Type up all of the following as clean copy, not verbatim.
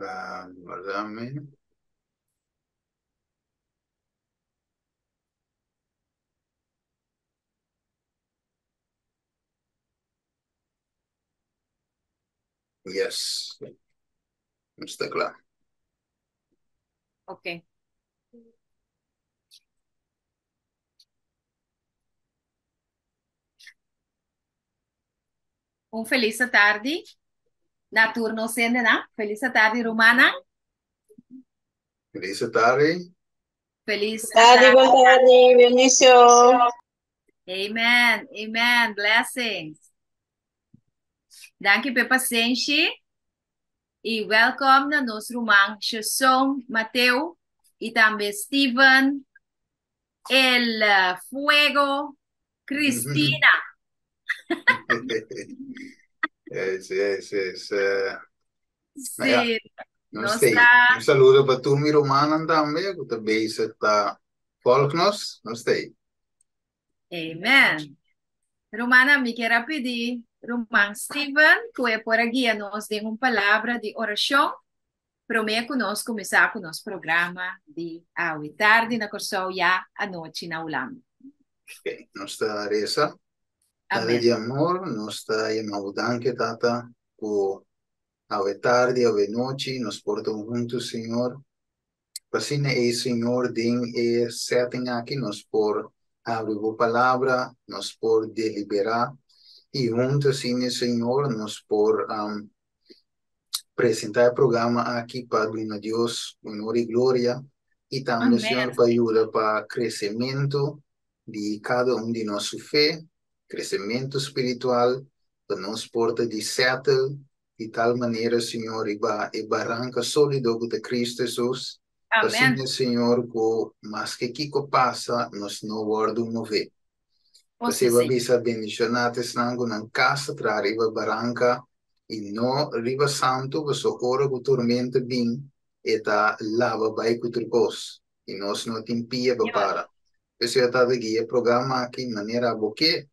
Guardame. Yes. Nos ta kla. Ok. Un felis tardi na tur nos hendenan. Felis tardi rumannan. Felis tardi. Felis Tardi, bon tardi, bendicion. Amen, amen, blessings. Danki p'e pasenshi i welcome na nos ruman Sheson Mateo i tambe Steven El Fuego Cristina. Yes, yes, yes. Maar ja, Sí, nos nos stay. ta. Un saludo pa tur mi rumannan tambe ku ta bezig ta volg nos. Nos stay. Amen. Rumannan, mi kier a pidi ruman Steven ku e por a guia nos den un palabra di orashon promé ku nos kuminsá ku nos programa di awe tardi na Kòrsou ya anochi na Hulanda. Ok, nos ta resa. Tata Amén. di amor, nos ta yama bo danki, Tata, ku awe tardi, awe nochi, nos por ta huntu, Señor. Pa asina ei, Señor, den e setting aki nos por habri bo palabra, nos por deliberá i huntu asina, Señor, nos por presentá e programa aki pa duna Dios honor i gloria i tambe, Señor, Amén. pa yuda pa kresementu di kada un di nos su fe, kresementu spiritual, pa nos por ta di settle di tal manera, Señor, riba e baranka sólido ku ta Kristu Hesus, pa Amén. asina, Señor, ku maske kiko pasa, nos no wòrdu mové. Oh, Pasei sí, bo a sí. bisa, Bendishoná ta esnan ku nan kas ta traha riba baranka i no riba santu, pasobra ora ku tormenta bin, e ta laba bai ku tur kos, i nos no tin pia pa Señor. para. P'esei a Tata guia e programa aki manera abo ke,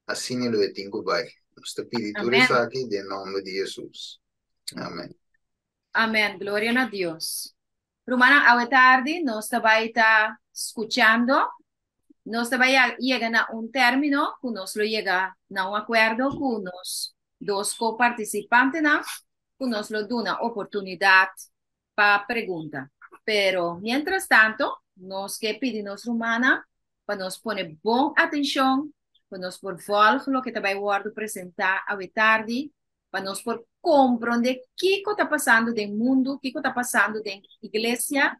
asina lo e tin ku bai. Nos ta pidi tur Amén. esaki den nòmber di Hesus. Amèn. Amèn. Gloria na Dios. Rumannan, awe tardi nos ta bai ta skuchando. Nos ta bai yega na un término ku nos lo yega na un akuerdo ku nos dos ko-partisipantenan ku nos lo duna oportunidat pa pregunta. Pero mientras tanto, nos ke pidi nos rumannan pa nos pone bon atenshon, pa nos por volg loke ta bai wòrdu presentá awe tardi, pa nos por komprondé kiko ta pasando den mundu, kiko ta pasando den iglesia,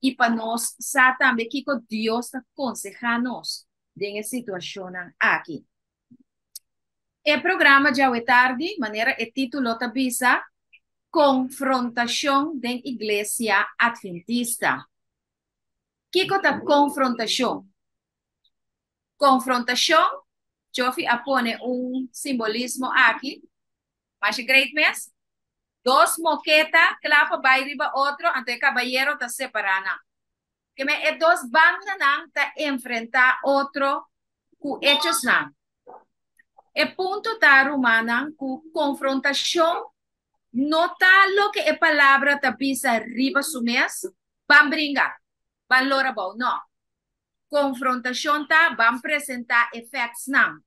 i pa nos sa tambe kiko Dios ta konsehá nos den e situashonnan aki. E programa djawe tardi, manera e título ta bisa, Konfrontashon den Iglesia Adventista. Kiko ta konfrontashon? Konfrontashon, Joffy a pone un simbolismo aki, masha great mes, dos moketa kla pa bai riba otro, anto e kabayero ta separá nan. Keme e dos bandanan ta enfrentá otro ku echosnan. E punto ta, rumannan, ku konfrontashon no ta loke e palabra ta bisa riba su mes, ban bringa, ban lora bou. No. Konfrontashon ta ban presentá e factsnan,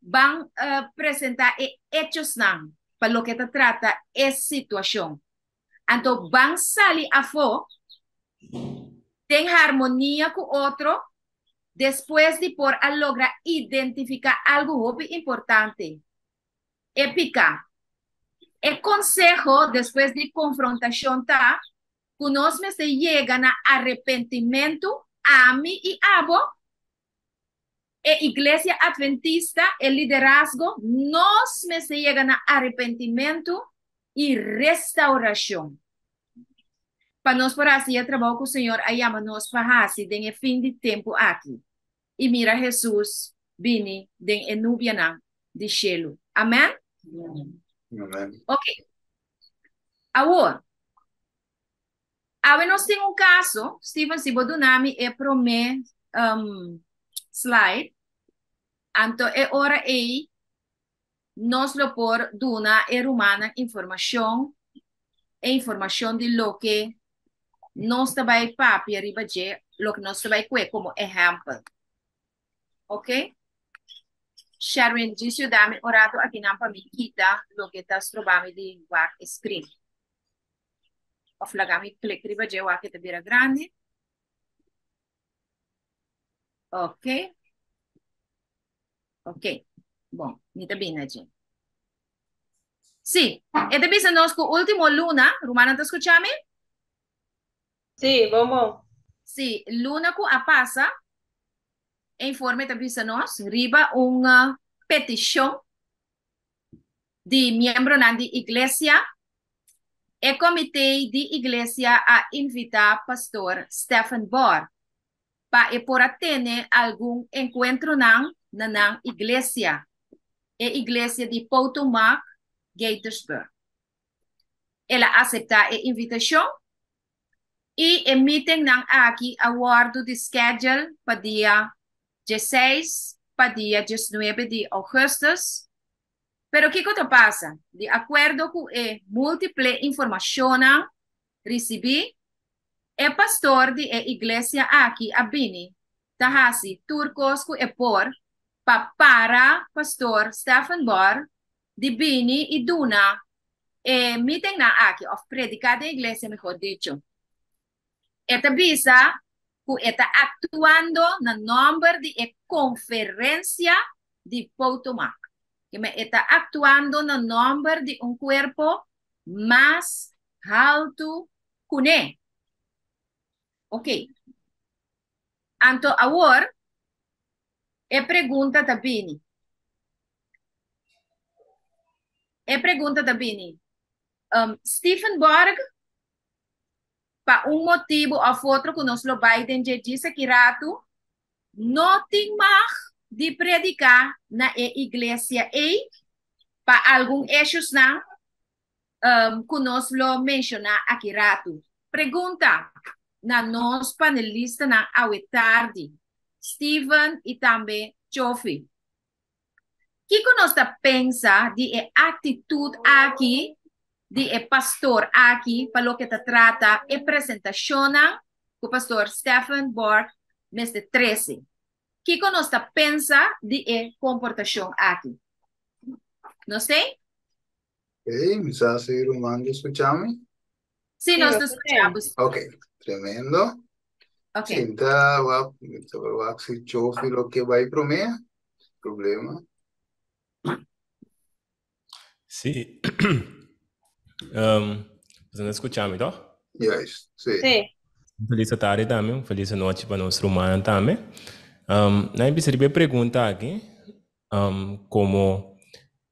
ban presentá e echosnan pa loke ta trata e situashon. Anto ban sali afó den harmonia ku otro despues di por a logra identifiká algu hopi importante, e piká. E konseho despues di konfrontashon ta ku nos mester yega na arepentimentu, ami i abo, e Iglesia Adventista, e liderazgo, nos mester yega na arepentimentu i restaurashon. Pa nos por hasi e trabou ku Señor a yama nos pa hasi den e fin di tempu aki i mira Hesus bini den e nubianan di shelu. Amen? Amen. Ok. Awor, Awe nos tin un kaso, Steven si bo duna mi e promé slide, anto e ora ei nos lo por duna e rumannan informashon. E informashon di loke nos ta bai papia riba dje, loke nos ta bai kue komo ehèmpel. Ok? Sherwin, djis yuda mi un ratu akinan pa mi kita loke ta stroba mi di wak e screen. Of laga mi klik riba dje wak e ta bira grandi. Ok. Ok. Bon, mi ta bini na dje. Sí, e ta bisa nos ku último luna, rumannan ta skucha mi? Sí, bon bon. Sí, luna ku a pasa, e informe ta bisa nos riba un petishon di miembronan di iglesia, e komité di iglesia a invitá pastor Stephen Bohr pa e por a tene algun enkuentronan na nan iglesia, e iglesia di Potomac, Gaithersburg. El a aseptá e invitashon i e meetingnan aki a wòrdu di schedule pa dia dieseis pa dia diesnuebe di ougùstùs. Pero kiko ta pasa? Di akuerdo ku e múltiple informashonnan risibí, e pastor di e iglesia aki a bini ta hasi tur kos ku e por pa para pastor Stephen Bohr di bini i duna e meetingnan aki, òf prediká den iglesia mehor dicho. E ta bisa ku e ta aktuando na nòmber di e Konferensia di Potomac. Keme e ta aktuando na nòmber di un kuerpo mas haltu kuné. Oké. Anto awor e pregunta ta bini. E pregunta ta bini, Stephen Borg pa un motibu òf otro ku nos lo bai den dje djis aki ratu, no tin mag di prediká na e iglesia ei pa algun eshusnan ku nos lo menshoná aki ratu. Pregunta na nos panelistanan awe tardi, Steven i tambe Chofi. Kiko nos ta pensa di e aktitut aki di e pastor aki pa loke ta trata e presentashonnan ku pastor Stephen Borg mester trese? Kiko nos ta pensa di e komportashon aki? Nos tei? Ok, mi sa si ruman ta skucha mi. Sí, nos ta skucha bo. Ok, tremendo. Ok. Sinta wak, mi ta por wak si Chofi lo ke bai promé. Problema. Sí. Boso ta skucha mi, toch? Juist, sí. Sí. Un felis tardi tambe, un felis anochi pa nos rumannan tambe. Nan a bisa riba e pregunta aki, Komo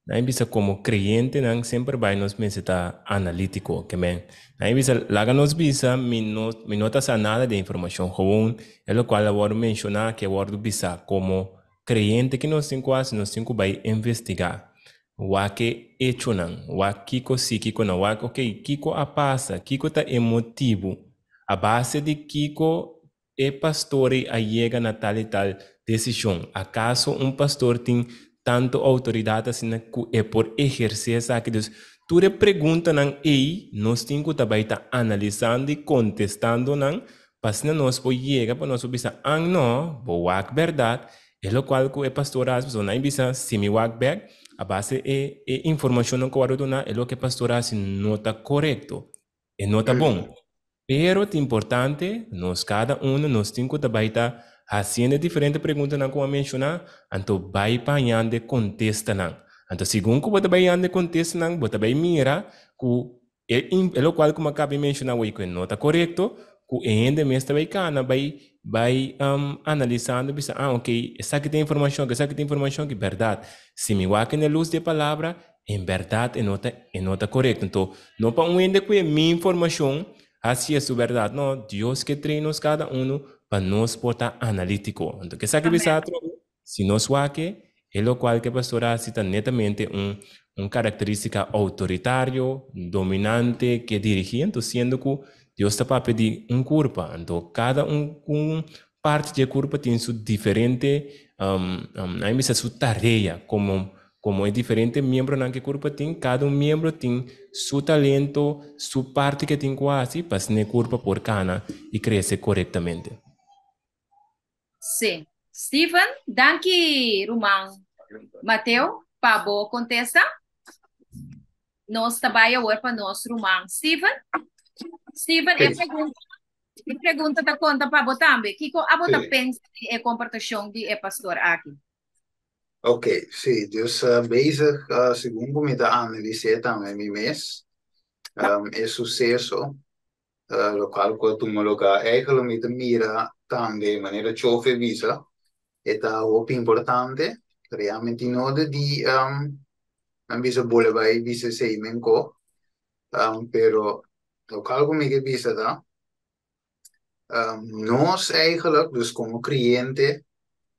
nan a bisa komo kreyentenan semper bai nos mester ta analítiko ke men nan a bisa laga nos bisa mi no mi no ta sa nada di e informashon gewoon e lokual a wòrdu menshoná ke a wòrdu bisá komo kreyente ke nos tin ku hasi nos tin ku bai investigá wak e echonan wak kiko si kiko no wak oke kiko a pasa kiko ta e motibu a base di kiko E pastor ei a yega na tal i tal desishon. Akaso un pastor tin tantu outoridat asina ku e por ehersé esaki? Dus, tur e preguntanan ei nos tin ku ta bai ta analisando i kontestando nan pa asina nos por yega pa nos por bisa, An no, bo wak bèrdat, e lokual ku e pastor a hasi. Pasobra nan a bisa, Si mi wak bèk, a base e e informashonnan ku wòrdu duná, e loke e pastor a hasi no ta korekto. E no ta bon. Pero ta importante nos kada uno nos tin ku ta bai ta hasiendo e diferente preguntanan ku a menshoná, anto bai pa hañando e kontestanan. Anto segun ku bo ta bai hañando e kontestanan bo ta bai mira ku e e lokual ku mi a kaba di menshoná awor ku e no ta korekto, ku e hende mes ta bai kana bai bai analisando bisa ah oke esaki ta e informashon esaki ta e informashon ki bèrdat. Si mi wak na e lus di e palabra En bèrdat e no ta e no ta korekto. Anto, no pa un hende ku e mi informashon hasi e su bèrdat. No, Dios ke train nos kada unu pa nos por ta analítiko. Anto, ke esaki bisa atrobe? Si nos wak e, e lokual ku e pastor a hasi ta netamente un un karakterístika outoritario, dominante, ke dirigí. Anto, siendo ku Dios ta papia di un kurpa, anto kada un un parti di e kurpa tin su diferente, nan a bisa su tarea komo. Komo e diferente miembronan ku e kurpa tin, kada un miembro tin su talento, su parti ku e tin ku hasi pa asina e kurpa por kana i krese korektamente. Sí. Steven, danki ruman Mateo pa bo kontesta. Nos ta bai awor pa nos ruman Steven. Steven, e pregunta, e pregunta ta konta pa bo tambe. Kiko abo ta pensa di e komportashon di e pastor aki? Ok, sí, dus bezig, segun ku mi ta analis'é tambe mi mes, e suseso, lokual ku a tuma lugá. Eigenlijk mi ta mira tambe, manera Chofe bisa, e ta hopi importante. Realmente no de di nan bisa bole bai bisa esei men ko, pero lokual ku mi ke bisa ta, nos eigenlijk, dus komo kreyente,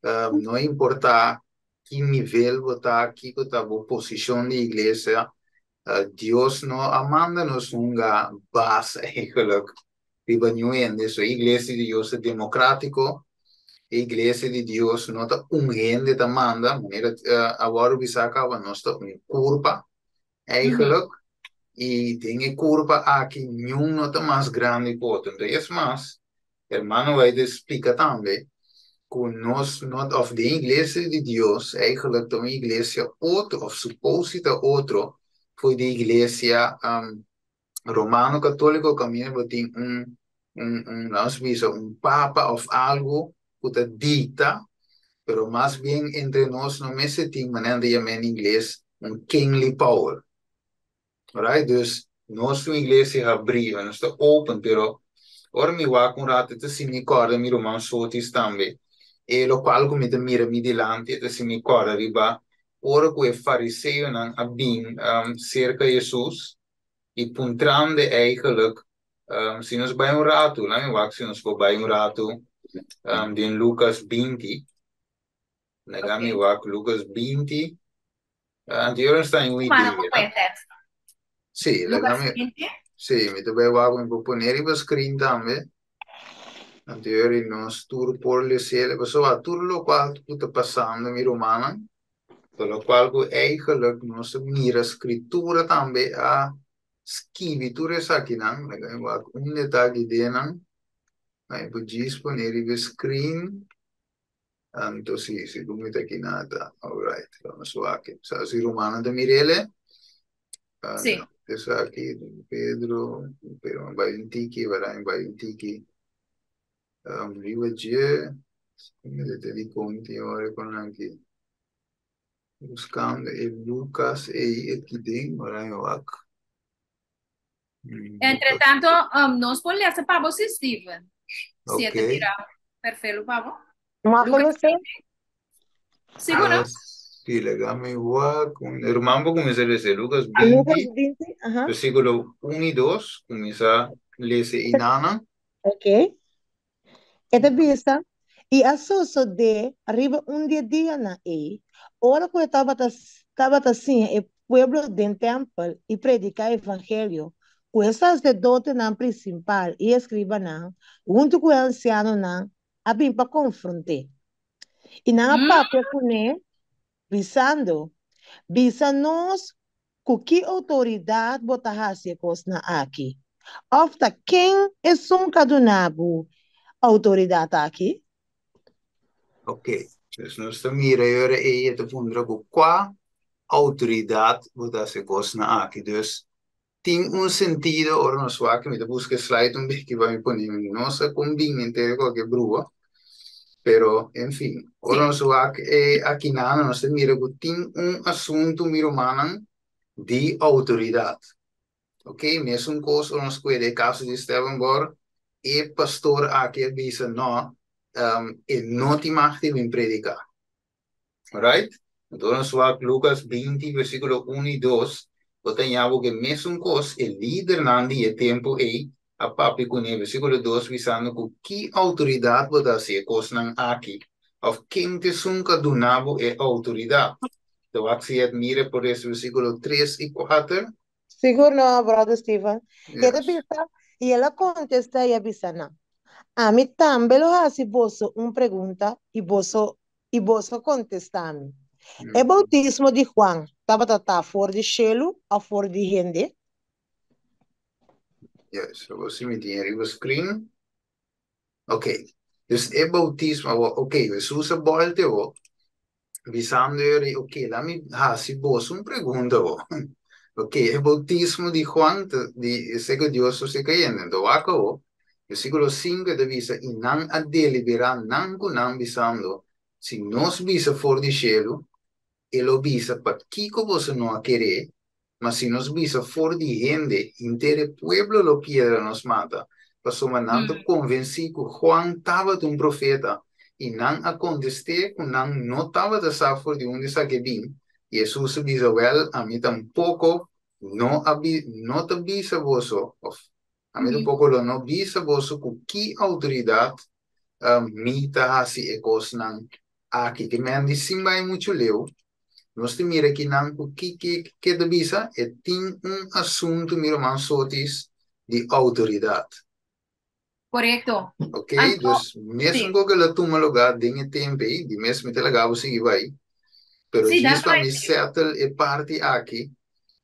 no importa ki nivel bo ta, kiko ta bo posishon di iglesia, Dios no a manda nos hunga bas eigenlijk riba niun hende. So e iglesia di Dios ta demokratiko, e iglesia di Dios no ta un hende ta manda, manera a wòrdu bisa kaba, nos ta un kurpa eigenlijk, i den e kurpa aki niun no ta mas grandi ku otro. Enton es mas, hermano White splika tambe ku nos no, òf den iglesia di Dios eigenlijk ta un iglesia otro, òf supos si ta otro for di iglesia romano katóliko kaminda bo tin un un un lanos bisa un papa òf algu ku ta dikta, pero mas bien entre nos no mester tin manera nan ta yam'é na ingles un kingly power. Right? Dus nos ta un iglesia habrí, nos ta open, pero ora mi wak un rato ta si mi kòrda mi ruman Sotis tambe, e lokual ku mi ta mira mi dilanti ta si mi kòrda riba ora ku e fariseonan a bin serka Hesus i puntrand'e eigenlijk, si nos bai un ratu, laat mi wak si nos por bai un ratu den Lukas 20, laga mi wak Lukas 20. Anterior está en un idea. Sí, laga mi, sí, mi ta bai wak mi por pone riba screen tambe. Anterior y nos tur por lesele, pasobra tur lokual ku ta pasando mi rumannan, ta lokual ku eigenlijk nos ta mira skritura tambe a skibi tur esakinan. Laga mi wak un detaye den nan. Mi por djis pone riba screen. Anto si, segun mi ta aki nada. Alright, vamos wak. Sa si rumannan ta mirele? Ah, Sí. no. Esaki, Pedro, pero bai un tiki, bai bai un tiki. Riba dje, mi ta di konti ora kon aki. Buscando e Lucas ei aki den, ora mi wak. Entre Lucas. tanto, nos por lesa pa bo si, Steven. Si e ta Ok. bira perfelo pa bo. Mag Lucas lo sé? Sigur no? Ah, sí, laga mi wak. Ruman por kuminsá lesa Lucas Lucas 20, 20, ajá. versíkulo 1 i 2, kuminsá lesa i nana. Ok. E ta bisa, I a sosodé riba un di e dianan ei, ora ku e tabata tabata siña e pueblo den tèmpel i prediká e evangelio, ku e saserdotenan prinsipal i e eskribanan, huntu ku e ansianonan, a bin pa konfront'é. I nan a papia kuné, bisando, Bisa nos ku ki outoridat bo ta hasi e kosnan aki? Òf ta ken esun ku a duna bo outoridat aki? Ok, dus nos ta mira e ora ei e ta puntra ku kua outoridat bo ta hasi e kosnan aki. Dus tin un sentido ora nos wak, mi ta buska e slide un biki pa mi pone, mi no sa kon bin henter kualke brua, pero en fin, ora nos wak e akinan nos ta mira ku tin un asuntu mi rumannan di outoridat. Ok, mesun kos ora nos kueda e kaso di Esteban Bor, e pastor aki a bisa no, e no tin mag di bin prediká. Right? Anto nos wak Lucas 20 versículo 1 i 2, bo ta ña bo ke mesun kos e lidernan di e tempu ei a papia kuné, versículo 2 bisando ku ki outoridat bo ta hasi e kosnan aki, òf ken ta esun ku a duna bo e outoridat? Ta wak si e mira por es versículo 3 i 4. Sigur no, brother Steven. I e ta Yes. bisa, i el a kontestá i a bisa nan, Ami tambe lo hasi boso un pregunta i boso i boso kontestá mi. E boutismo di Juan tabata ta for di shelu òf for di hende? Yes, bo si mi tin riba screen. Ok. Dus e boutismo, ok, Jesus a bolte bo, bisando yori, ok, la mi hasi boso un pregunta bo. Ok, e boutismo di Juan, di seko Dios o seko hende, anto wak bo, versículo 5 ta bisa, i nan a deliberá nan ku nan bisando, Si nos bisa for di shelu, e lo bisa, Pakiko boso no a ker'é? Ma si nos bisa for di hende, henter e pueblo lo piedra nos mata, pasobra nan ta konvensí ku Juan tabata un profeta. I nan a kontest'é ku nan no tabata sa for di unda esaki a bin. I Hesus a bisa, Wèl, ami tampoko no a no ta bisa boso, òf ami tampoko lo no bisa boso ku ki outoridat mi ta hasi e kosnan aki. Ke men di sin bai muchu leu, nos ta mira kinan ku ki ki ke ta bisa, e tin un asuntu, mi ruman Sotis, di outoridat. Korekto. Ok, dus mesun ku ke lo tuma lugá den e tempu ei, di mes mi ta laga bo sigui bai, pero djis pa mi settle e parti aki,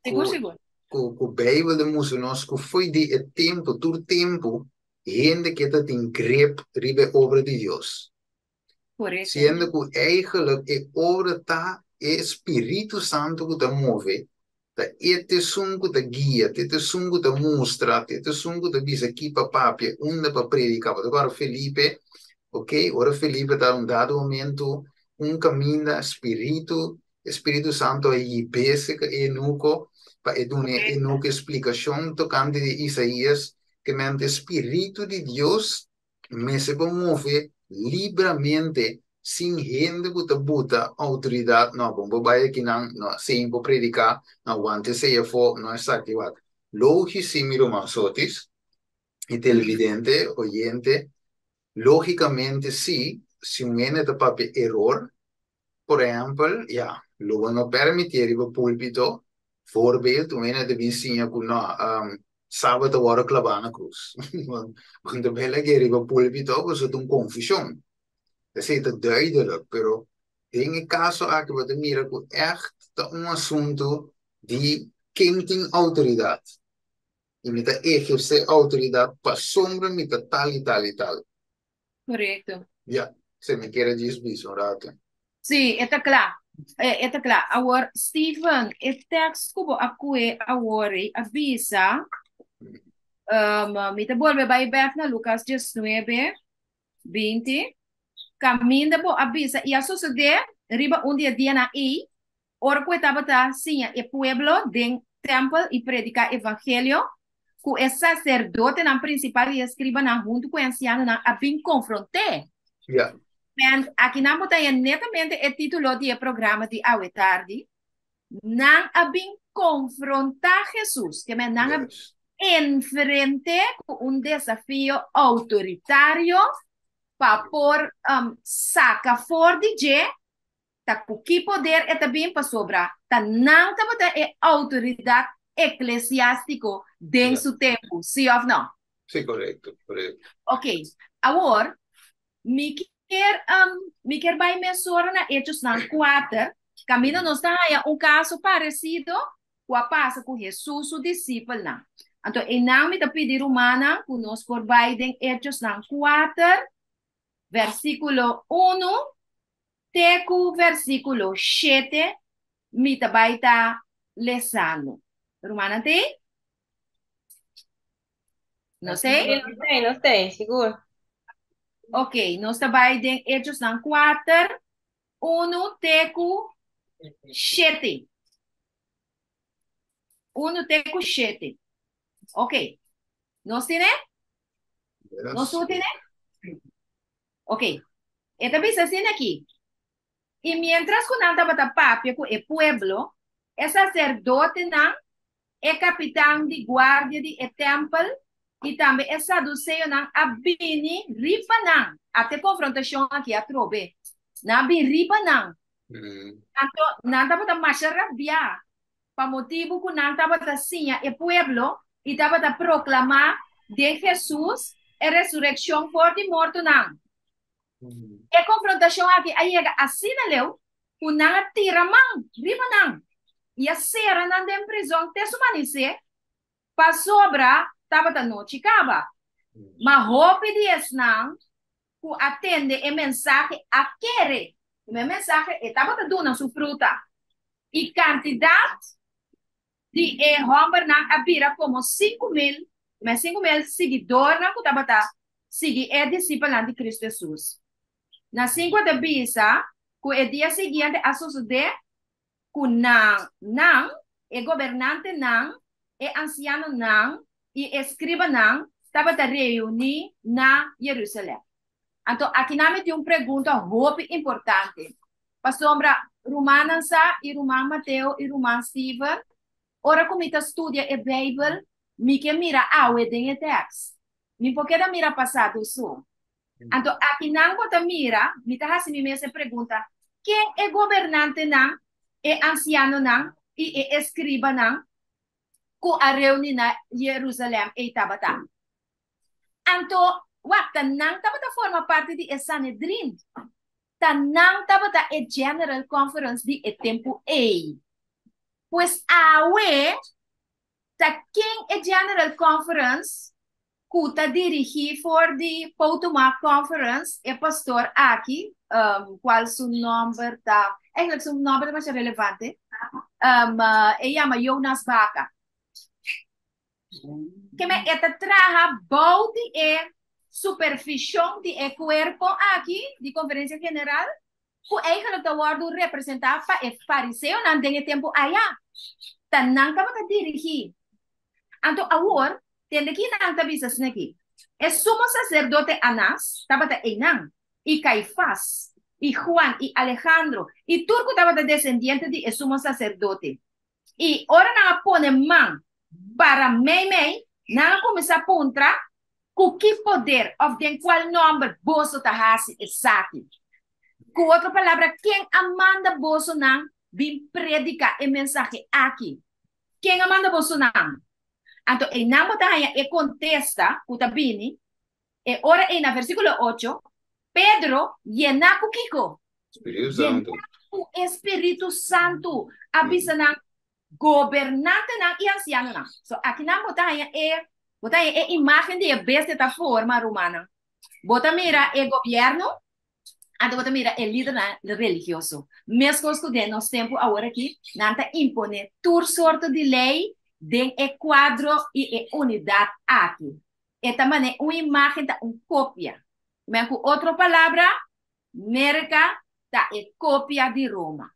Sigur, sigur. ku Beibel ta mustra nos ku fo'i di e tempu, tur tempu, Hende ke ta tin grip riba e obra di Dios. Korekto. Siendo ku eigenlijk e obra ta e Spiritu Santu ku ta move, ta e ta esun ku ta guia, ta e ta esun ku ta mustra, ta e ta esun ku ta bisa ki pa papia, unda pa prediká. Bo ta kòrda Felipe, ok, ora Felipe ta un dado momento un kaminda, Spiritu, e Spiritu Santu a hib'é serka e eunuko pa e duna e eunuko e splikashon tokante di Isaías. Ke mente Spiritu di Dios mester por move libramente sin hende ku ta buta outoridat, no, bo por bai akinan, no, sin por prediká, no, wanta esei afó, no esaki wak. Logis si mi ruman Sotis i televidente, oyente, logikamente si, si un hende ta papia eror, Por ehèmpel, ya, lo bo no permitié riba púlpito, voorbeeld, un hende ta bin siña ku no, sabat a wòrdu klabá na krus. Bo no ta bai lag'é riba púlpito pasobra ta un konfushon. Esei ta duidelik, pero den e kaso aki bo ta mira ku ègt ta un asuntu di ken tin outoridat. I mi ta ehersé outoridat pasobra mi ta tal i tal i tal. Correcto. Ja, se mi kier a djis bisa un rato. Sí, e ta kla. E ta kla. Awor, Steven, e tekst ku bo a kue awor ei a bisa, mi ta bolbe bai bek na Lucas 19, 20, kaminda bo a bisa, i a sosodé riba un di e dianan ei, Ora ku e tabata siña e pueblo den tèmpel i prediká evangelio, ku e saserdotenan prinsipal i e skribanan huntu ku e ansianonan a bin konfront'é. Ja. Men, akinan bo ta haña netamente e título di e programa di awe tardi, Nan a bin konfrontá Hesus, ke men nan a enfrent'é ku un desafio outoritario pa por saka for di dje Ta ku ki poder e ta bin? Pasobra ta nan tabata e outoridat eklesiástiko den su tempu, sí òf nò? Sí, korekto, korekto. Ok, awor mi kier mi kier bai mesora na Hechosnan kuater, kaminda nos ta haña un kaso paresido ku a pasa ku Hesus su disipelnan. Anto einan mi ta pidi rumannan ku nos por bai den Hechosnan kuater, versíkulo unu Te ku versíkulo shete mi ta bai ta lesando. Rumannan t'ei? Nos t'ei? Sí, nos t'ei, nos t'ei, sigur. Ok, nos ta bai den Hechosnan kuater, unu te ku shete. Unu te ku shete. Ok, nos tine? Nos tur tine? Ok, e ta bisa asina aki, I miéntras ku nan tabata papia ku e pueblo, e saserdotenan, e kapitan di guardia di e tèmpel i tambe e saduseonan a bini riba nan. Ata e konfrontashon aki atrobe. Nan a bini riba nan. Anto nan tabata masha rabiá pa motibu ku nan tabata siña e pueblo i tabata proklamá den Hesus e resurekshon for di mortonan. E konfrontashon aki a yega asina leu Ku nan a tira man riba nan i a sera nan den prizòn te su manisé, pasobra tabata nochi kaba. Ma hopi di esnan ku a tende e mensahe a kere. E mensahe e tabata duna su fruta. I kantidat di e hòmbernan a bira komo 5000, ma 5000 siguidornan ku tabata sigui e disipelnan di Kristu Hesus. Na sinku ta bisa ku e dia siguiente a sosodé ku nan, nan, e gobernantenan, e ansianonan i e skribanan tabata reuní na Yerusalèm. Anto akinan mi tin un pregunta hopi importante, pasobra rumannan sa i ruman Mateo i ruman Steven, ora ku mi ta studia e Beibel, mi ke mira awe den e tèks. Mi por keda mira pasado so. Anto akinan bo ta mira, mi ta hasi mi mes e pregunta, ken e gobernantenan, e ansianonan i e eskribanan ku a reuní na Yerusalèm ei tabata? Anto, wak, ta nan tabata forma parti di e Sanedrin. Ta nan tabata e General Conference di e tempu ei. Pues awe, ta ken e General Conference ku ta dirigí for di Potomac Conference, e pastor aki, kual su nòmber ta, eigenlijk su nòmber ta masha relevante, e yama Jonas Baca. Keme e ta traha bou di e supervishon di e kuerpo aki di Konferensia General, ku eigenlijk ta wòrdu representá pa e fariseonan den e tempu aya. Ta nan tabata dirigí. Anto awor, tende ki nan ta bisa asina aki. E sumo saserdote Anás tabata einan, i Kaifas, i Juan, i Alejandro, i tur ku tabata desendiente di e sumo saserdote. I ora nan a pone man para meimei, nan a kuminsá puntra, Ku ki poder òf den kual nòmber boso ta hasi esaki? Ku otro palabra, ken a manda bosonan bin prediká e mensahe aki? Ken a manda bosonan? Anto einan bo ta haña e kontesta ku ta bini e ora ei na versíkulo 8, Pedro, yená ku kiko? Spiritu Santu. Yená ku e Spiritu Santu, a bisa nan, gobernantenan i ansianonan. So akinan bo ta haña e, bo ta haña e imágen di e bestia ta forma, rumannan. Bo ta mira e gobièrnu, anto bo ta mira e lidernan religioso. Meskos ku den nos tempu awor aki, nan ta imponé tur sorto di lei den e kuadro i e unidat aki. E ta manera un imágen ta un kopia. Men ku otro palabra, Merka ta e kopia di Roma.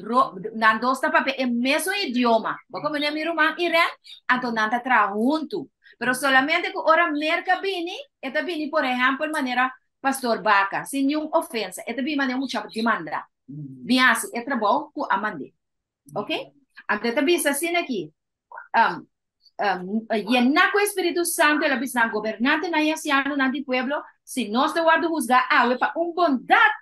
Ro, nan dos ta papia e mesun idioma. Bo komprendé mi ruman Irene? Anto nan ta traha huntu. Pero solamente ku ora Merka bini, e ta bini por ehèmpel manera Pastor Baca, sin niun ofensa, e ta bini manera un mucha demandá. Bin hasi e trabou ku a mand'é. Ok? Anto e ta bisa asina aki, yená ku e Spiritu Santu, el a bisa nan, gobernantenan i ansianonan di pueblo, si nos ta wòrdu husgá awe pa un bondat,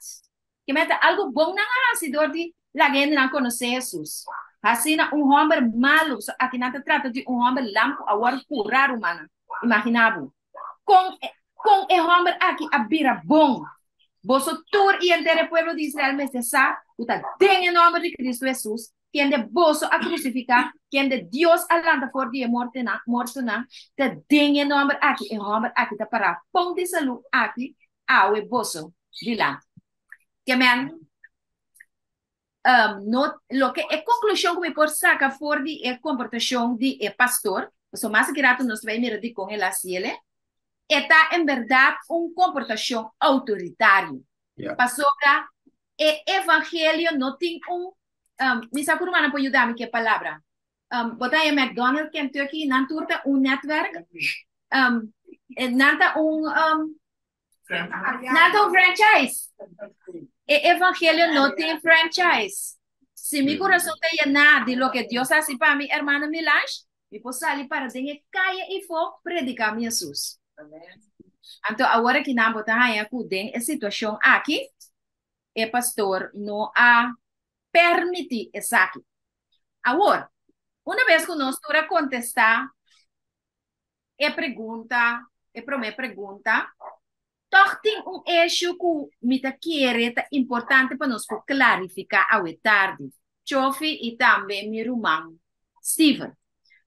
ke mester algu bon nan a hasi dor di laga hendenan konosé Hesus. Asina un hòmber malu, so aki nan ta trata di un hòmber lam ku a wòrdu kurá, rumannan. Imaginá bo, kon, kon e hòmber aki a bira bon! Boso tur i henter e pueblo di Israel mester sa ku ta den e nòmber di Kristu Hesus, kende boso a krusifiká, kende Dios a lanta for di e mortenan, mortonan, ta den e nòmber aki e hòmber aki ta pará pon di salú aki awe boso dilanti. Ke men, no, loke e konklushon ku mi por saka for di e komportashon di e pastor, pasobra mas aki rato nos ta bai mira dikon el a hasi el, e ta en bèrdat un komportashon outoritario. Pasobra e evangelio no tin un, mi sa ku rumannan por yuda mi ku e palabra. Bo ta haña McDonald, Kentucky, nan tur ta un netwerk. Nan ta un, nan ta un franchise. E evangelio no tin franchise. Si mi kurason ta yená di loke Dios a hasi pa mi, hermano Milange, mi por sali para den e kaya ifó prediká mi Hesus. Anto awor aki nan bo ta haña ku den e situashon aki e pastor no a permití esaki. Awor, una bes ku nos tur a kontestá e pregunta, e promé pregunta. Tòg tin un eshu ku mi ta kere ta importante pa nos por klarifiká awe tardi, Chofi i tambe mi ruman Steven.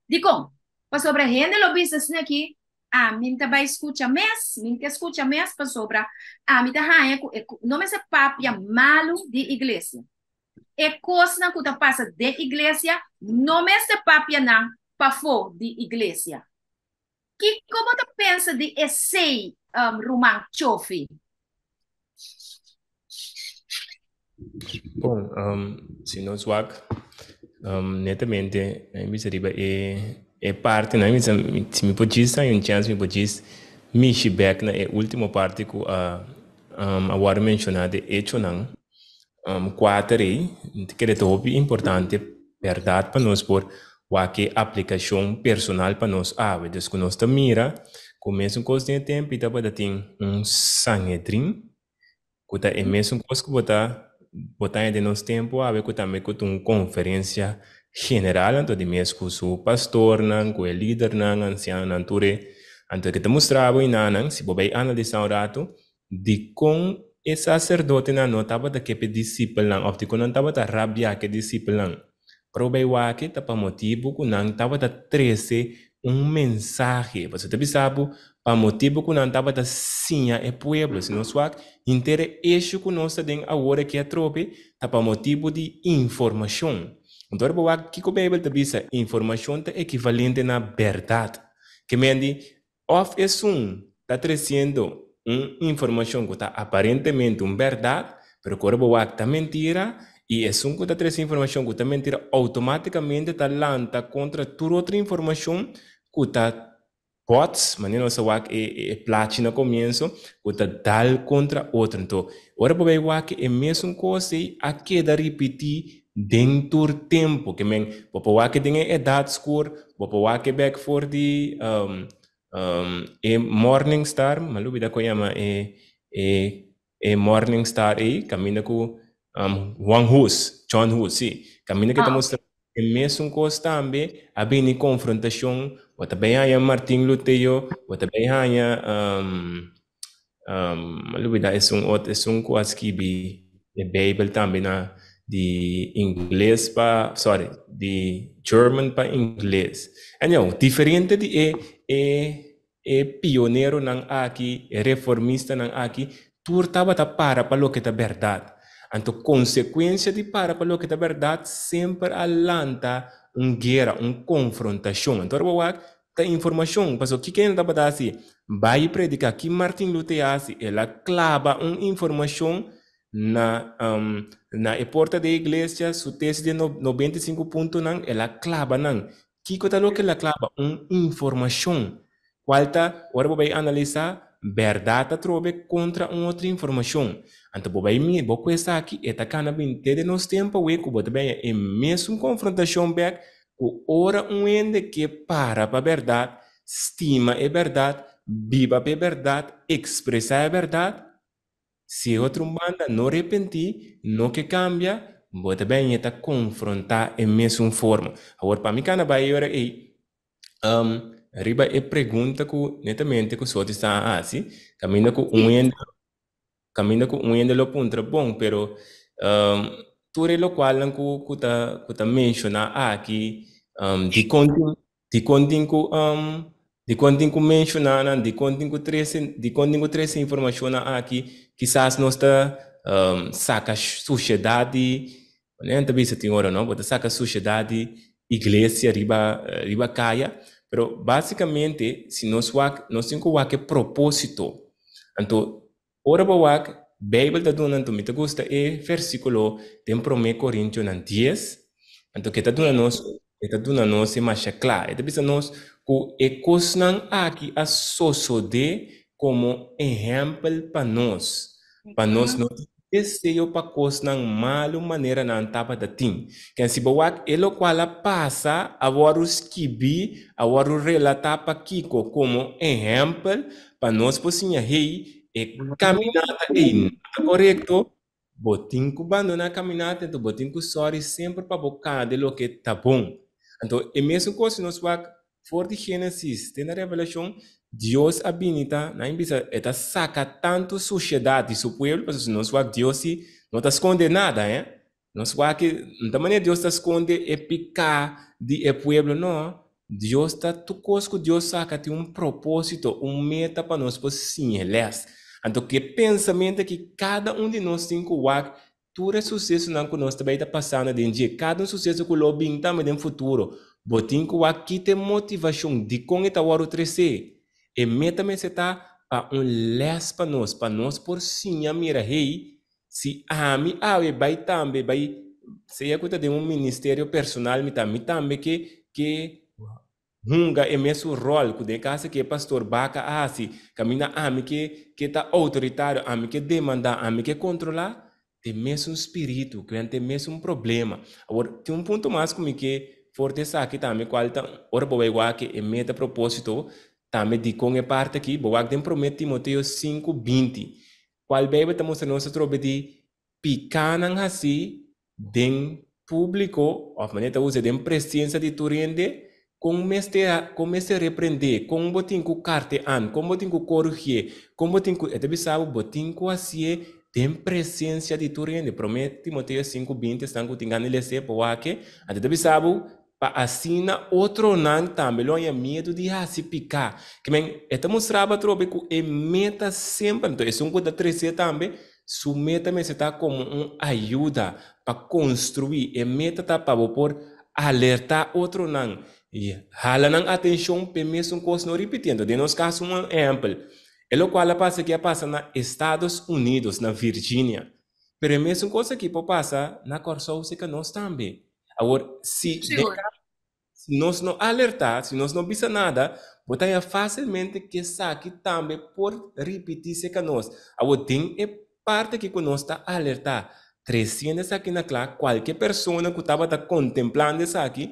Dikon? Pasobra hende lo bisa asina aki, Ami ta bai skucha mes, mi ke skucha mes pasobra ami ta haña ku e no mester papia malu di iglesia. E kosnan ku ta pasa den iglesia no mester papia nan pafó di iglesia. Kiko bo ta pensa di esei, ruman Chofi? Bon, si nos wak netamente mi bisa riba e partinan, mi bisa si mi por djis haña un chèns mi por djis mishi bèk na e último parti ku a wòrdu menshoná di echonan kuater ei, mi ta kere ta hopi importante bèrdat pa nos por wak e aplikashon personal pa nos awe. Dus ku nos ta mira ku mesun kos den e tempu i tabata tin un Sanhedrin ku ta e mesun kos ku bo ta bo ta haña den nos tempu awe ku tambe ku ta un konferensia general anto di mes ku su pastornan, ku e lidernan, ansianonan tur e anto ke ta mustra bo enanan si bo bai analisá un ratu Dikon e saserdotenan no tabata ke p'e disipelnan òf dikon nan tabata rabiá ku e disipelnan? Proba e wak ta pa motibu ku nan tabata trese un mensahe. Pasobra ta bisa bo, pa motibu ku nan tabata siña e pueblo. Si nos wak, henter e eshu ku nos ta den awor aki atrobe ta pa motibu di informashon. Anto ora bo wak kiko Beibel ta bisa, informashon ta ekivalente na bèrdat. Ke men di, Òf esun ta tresiendo un informashon ku ta aparentemente un bèrdat, pero ku ora bo wak ta mentira, i esun ku ta trese informashon ku ta mentira outomátikamente ta lanta kontra tur otro informashon ku ta bots, manera nos a wak e plachi na komienso, ku ta dal kontra otro. Anto, ora bo bai wak e mesun kos ei a keda ripití den tur tempu. Ke men, bo por wak den e edat skur, bo por wak bek for di e morning star, mi a lubida kon yama e e e morning star ei, kaminda ku Juan Hus, John Hus, si, kaminda ke ta mustra e mesun kos tambe a bini konfrontashon, bo ta bai haña Martin Luteo, bo ta bai haña Um, a lubida esun ot esun ku a skibi e Bijbel tambe na di ingles pa, sorry, di German pa ingles. Anyhow, diferente di e e e pioneronan aki, e reformistanan aki, tur tabata para pa loke ta bèrdat. Anto konsekuensia di para pa loke ta bèrdat semper a lanta un guera, un konfrontashon. Anto ora bo wak, Ta informashon, pasobra kiko el tabata hasi? Bai prediká. Ki Martin Luther a hasi? El a klaba un informashon na na e porta di e iglesia, su tesis di 95 puntonan, el a klaba nan. Kiko ta loke el a klaba? Un informashon, kual ta, ora bo bai analisá, bèrdat atrobe kontra un otro informashon. Anto bo bai mira, bo ku esaki, e ta kana bin te den nos tempu awe ku bo ta bai haña e mesun konfrontashon bèk Ku ora un hende ke para pa bèrdat, stima e bèrdat, biba pa e bèrdat, ekspresá e bèrdat, si e otro un banda no repentí, no ke kambia, bo ta bini ta konfrontá e mesun forma. Awor, pa mi kana bai e ora ei, riba e pregunta ku netamente ku Soti sta a hasi, kaminda ku un hende Kaminda ku un hende lo puntra bon, pero tur e lokualnan ku ku ta ku ta menshoná aki, dikon tin dikon tin ku dikon tin ku menshoná nan, dikon tin ku trese dikon tin ku trese informashonnan aki, kisas nos ta saka sushedat di, manera nan ta bisa tin ora no, bo ta saka sushedat di iglesia riba riba kaya, pero basikamente si nos wak nos tin ku wak e propósito. Anto, ora bo wak, Beibel ta duna, anto mi ta gusta e versíkulo den Promé Korintionan dies, anto ke ta duna nos, e ta duna nos e masha kla. E ta bisa nos ku e kosnan aki a sosodé komo ehèmpel pa nos, pa nos no tin deseo pa kosnan malu manera nan tabata tin. Ken si bo wak e lokual a pasa a wòrdu skibí, a wòrdu relatá pa kiko? Komo ehèmpel pa nos por siña, hey, e kaminata ei no ta korekto, bo tin ku bandoná kaminata, enton bo tin ku sòri semper pa bo kana den loke ta bon. Anto e mesun kos si nos wak for di Génesis te na Revelashon. Dios a bini ta, nan bisa, e ta saka tantu sushedat di su pueblo, pasobra si nos wak Dios si no ta skonde nada, eh. Nos wak no ta manera Dios ta skonde e piká di e pueblo, no. Dios ta, tur kos ku Dios saka tin un propósito, un meta pa nos por siña e lès. Anto ku e pensamentu aki kada un di nos tin ku wak Tur e susesonan ku nos ta bai ta pasando den dje, kada un suseso ku lo bin tambe den futuro, bo tin ku wak kita e motivashon dikon e ta wòrdu tresé. E meta mester ta pa un lès pa nos, pa nos por siña mira, hey, si ami awe bai tambe bai, sea ku ta den un ministerio personal mi ta, mi tambe ke ke hunga e mesun ròl ku den e kas aki e pastor Baca a hasi, kaminda ami ke ke ta outoritario, ami ke demandá, ami ke kontrolá, ta e mesun spiritu, ku ta e mesun problema. Awor, tin un punto mas ku mi ke for di esaki tambe kual ta ora bo bai wak e meta propósito tambe dikon e parti aki, bo wak den promé Timoteo 5:20, kual Beibel ta mustra nos atrobe di Pikánan hasí den públiko òf manera ta usa den presensia di tur hende, kon mester kon mester reprendé, kon bo tin ku karte an, kon bo tin ku korigié, kon bo tin ku, e ta bisa bo, bo tin ku hasié den presensia di tur hende. Promé Timoteo 5:20 esnan ku tin gana di les'é por wak e, anto e ta bisa bo pa asina otronan tambe lo haña miedu di hasi piká. Ke men, e ta mustra bo atrobe ku e meta semper, anto esun ku ta tresé tambe, su meta mester ta komo un ayuda pa konstruí. E meta ta pa bo por alertá otronan i hala nan atenshon p'e mesun kos no ripití. Anto den nos kaso un ehèmpel, e lokual a pasa aki a pasa na Estados Unidos, na Virginia. Pero e mesun kos aki por pasa na Kòrsou serka nos tambe. Awor, si den Sigur. si nos no alertá, si nos no bisa nada, bo ta haña fásilmente ku esaki tambe por ripití serka nos. Awor, den e parti aki ku nos ta alertá, tresiendo esaki na kla, kualke persona ku tabata kontemplando esaki,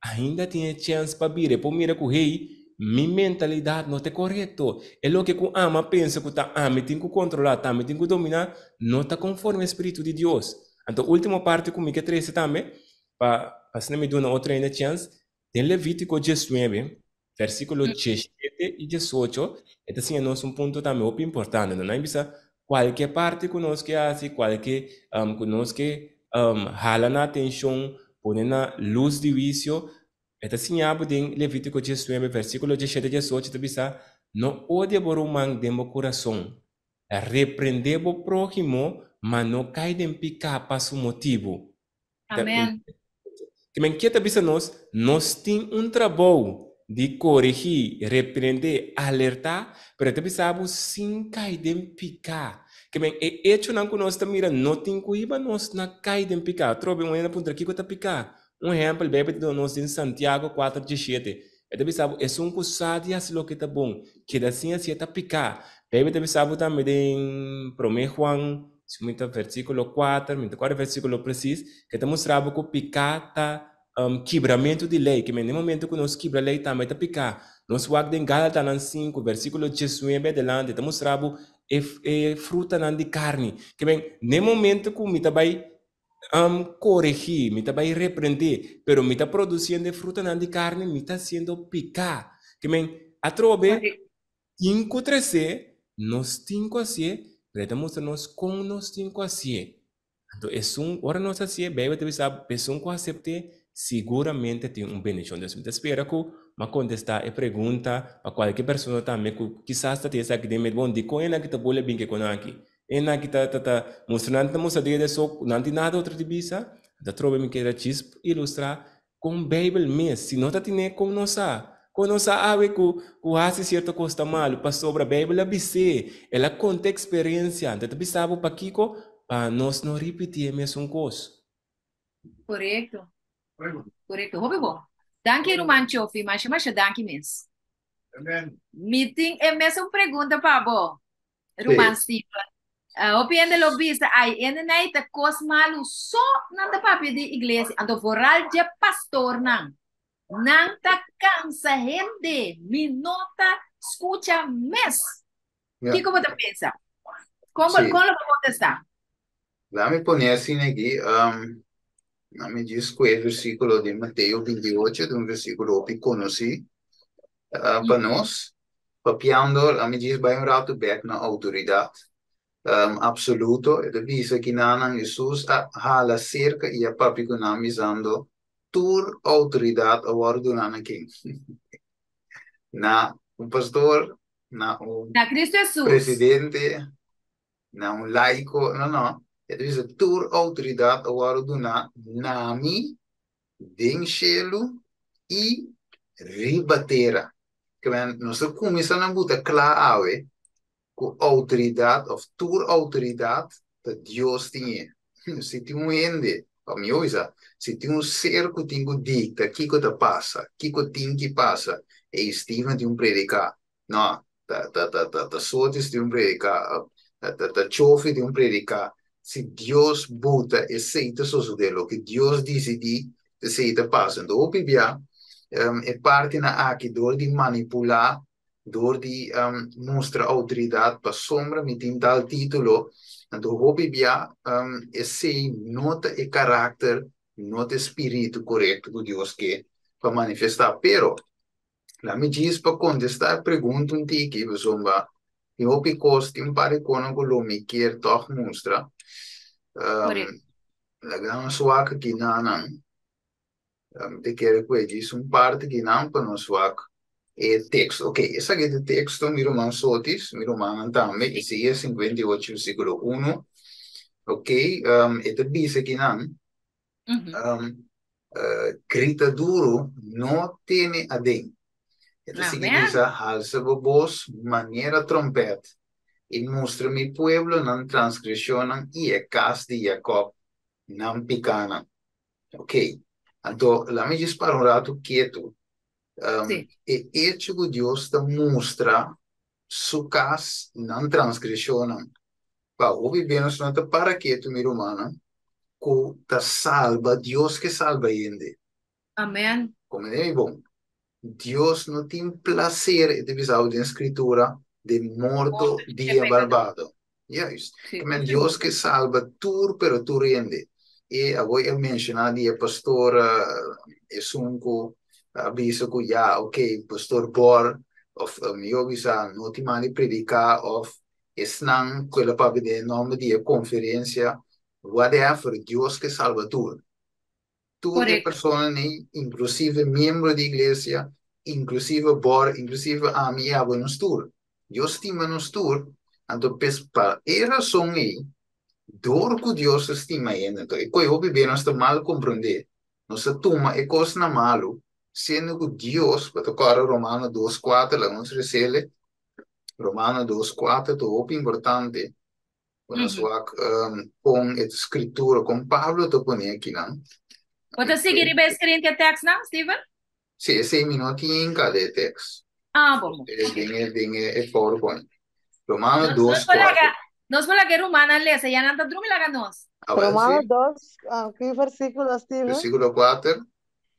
ainda tin e chèns pa bira. E por mira ku, hey, mi mentalidat no ta e korekto. E loke ku ami a pensa ku ta ami tin ku kontrolá, ta ami tin ku dominá, no ta konforme e spiritu di Dios. Anto último parti ku mi ke trese tambe, pa asina mi duna otro hende chèns, den Levítiko 19, versíkulo 17 i 18, e ta siña nos un punto tambe hopi importante. Nan a bisa, kualke parti ku nos ke hasi, kualke ku nos ke hala nan atenshon, pone na lus di huisio, e ta siña bo den Levítiko 19, versíkulo 17 i 18, ta bisa, No odia bo ruman den bo kurason. Reprendé bo próhimo, ma no kai den piká pa su motibu. Amén. Ke men ke ta bisa nos? Nos tin un trabou di korigí, reprendé, alertá, pero e ta bisa bo sin kai den piká. Ke men e echonan ku nos ta mira no tin ku hiba nos na kai den piká. Atrobe un hende a puntra kiko ta piká? Un ehèmpel Beibel ta duna nos den Santiago 4:17. E ta bisa bo esun ku sa di hasi loke ta bon, keda sin hasi e ta piká. Beibel ta bisa bo tambe den Promé Juan Si mi ta versíkulo 4, mi ta kòrda e versíkulo presis, ke ta mustra bo ku piká ta kibramentu di lei. Ke men den momentu ku nos kibra lei tambe ta piká. Nos wak den Gálatanan 5, versíkulo 19 adelante, ta mustra bo e e frutanan di karni. Ke men den momentu ku mi ta bai koregí, mi ta bai reprendé, pero mi ta produsiendo e frutanan di karni, mi ta hasiendo piká. Ke men atrobe Tin ku tres'é, nos tin ku hasié, pero e ta mustra nos kon nos tin ku hasié. Anto esun, ora nos hasié, Beibel ta bisa, esun ku asept'é siguramente tin un bendishon. Entonces mi ta spera ku mi a kontestá e pregunta pa kualke persona tambe ku kisas ta tin esaki den mente, bon, dikon e nan ki ta bole bin ke kon aki? E nan ki ta ta ta mustra nan ta mustra dede so ku nan tin nada otro di bisa? Anto atrobe mi keda djis ilustrá Kon Beibel mes, si no ta tine kon nos sa? Kon nos sa awe ku ku hasi sierto kos ta malu? Pasobra Beibel a bis'é, el a konta eksperensia, anto e ta bisa bo pakiko pa nos no ripití e mesun kos. Korekto. Korekto. Hopi bon. Danki ruman Chofi, masha masha danki mes. Amen. Mi tin e mesun pregunta pa bo. Ruman Steven. Hopi hende lo bisa, ai, hende nei ta kos malu so nan ta papia di iglesia. Anto vooral dje pastornan. Nan ta kansa hende. Mi no ta skucha mes. Ja. Kiko bo ta pensa? Kon bo, Sí. kon lo bo kontestá? Laat mi pone asina aki, laat mi djis ku e versíkulo di Mateo 28, un versíkulo hopi konosí pa nos. Papiando, ami djis bai un ratu bek na outoridat apsoluto. E ta bisa ki nan Hesus a hala serka i a papia ku nan bisando, Tur outoridat a wòrdu duná na ken? Na un pastor, na un Na Cristo Hesus. presidente, na un laiko. No, no. E ta bisa, Tur outoridat a wòrdu duná na mi den shelu i riba tera. Ke men, nos ta kuminsá na buta kla awe ku outoridat òf tur outoridat ta Dios tin e. Si tin un hende, òf mihó bisa, si tin un ser ku tin ku dikta kiko ta pasa, kiko tin ki pasa, ei Steven tin un prediká. No, ta ta ta ta ta Sotis tin un prediká, ta ta ta Chofi tin un prediká. Si Dios buta esei ta sosodé, loke Dios disidí esei ta pasa. Enton hopi bia e partinan aki dor di manipulá, dor di mustra outoridat pasobra mi tin tal título, anto hopi bia esei no ta e karakter, no ta e spiritu korekto ku Dios ke pa manifestá. Pero La mi djis pa kontestá e pregunta un tiki, pasobra tin hopi kos, tin un par di konan ku lo mi kier tòg mustra. Korekto. Laga nos wak aki nanan. Mi ta kere ku e djis un parti akinan pa nos wak e teksto. Oke, esaki ta e teksto, mi ruman Sotis, mi rumannan tambe, Isaías 58 versíkulo 1. Oke, e ta bisa akinan, Grita duru, no tene aden. E ta sigui bisa, Halsa bo bos manera trompèt, i mustra mi pueblo nan transgreshonnan i e kas di Jakòb nan pikánan. Oké, anto laat mi djis para un ratu ketu. E echo ku Dios ta mustra su kas nan transgreshonnan Pa hopi be nos no ta para ketu, mi rumannan, ku ta salba, Dios ke salba hende. Amen. Komende mi bon. Dios no tin placer, e ta bisa awe den Scritura, den morto di e malbado. Juist. Amen. Dios ke salba tur, pero tur hende. E abo a menciona di e pastor, esun ku a bisa ku ya, ok, pastor Bor, of mi a bisa no tin mandi predica, of Esnan ku el a papia den e nòmber di e konferensia, whatever, Dios ke salba tur. Tur e personanan ei, inklusive miembro di iglesia, inklusive bor, inklusive ami i abo, nos tur. Dios stima nos tur, anto pes pa e rason ei, dor ku Dios ta stima hende, anto e koe hopi be nos ta mal komprondé, nos ta tuma e kosnan malu, siendo ku Dios, bo ta kòrda Romano dos kuater, laga nos resele, Romano dos kuater ta hopi importante pa nos wak kon e skritura, kon Pablo ta pone akinan. Bo ta sigui riba e screen ku e tekstnan, Steven? Si, esei mi no tin kal e tekst. Ah, bon, bon. Den e, den e PowerPoint. Romano dos kuater. Nos por laga e rumannan lesa, ya nan ta drumi laga nos. Awel, si. Romano dos, ki versíkulo, Steven? Versíkulo kuater.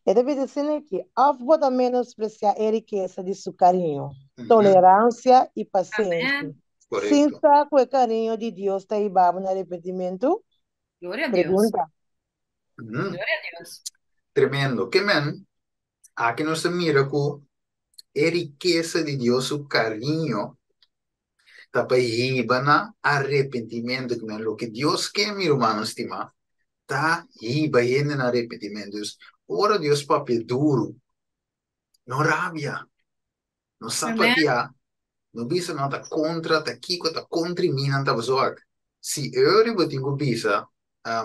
E ta bisa asina aki, Òf bo ta menospresiá e rikesa di su kariño, toleransia i pasenshi, sin sa ku e kariño di Dios ta hiba bo na arepentimentu? Pregunta. Tremendo. Ke men, aki nos ta mira ku e rikesa di Dios su kariño ta pa hiba na arepentimentu. Ke men, loke Dios ke, mi rumannan stimá, ta hiba hende na arepentimentu. Dus, ora Dios papia duru, no rabia, no sapatia, no bisa no ta kontra, ta kiko, ta kontri mi nan ta bezorg. Si ora bo tin ku bisa,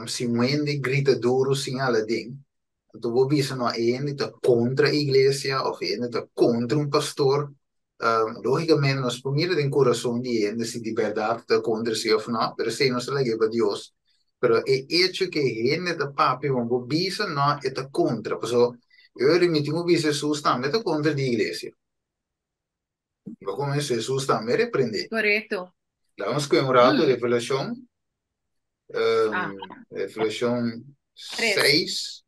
si un hende grita duru sin hala den, anto bo bisa no e hende ta kontra iglesia òf e hende ta kontra un pastor, Lógicamente nos por mira den corazón di hende si di berdad ta contra si of no, pero esey nos ta lag'é pa Dios. Pero e hecho cu e hende ta papia con bo bisa no, e ta contra. Pasobra eu mi tin cu bisa Jesús tambe ta contra di iglesia. Bo como es Jesús tambe reprende. Correcto. Laga nos coge un rato Revelacion, Revelacion 6.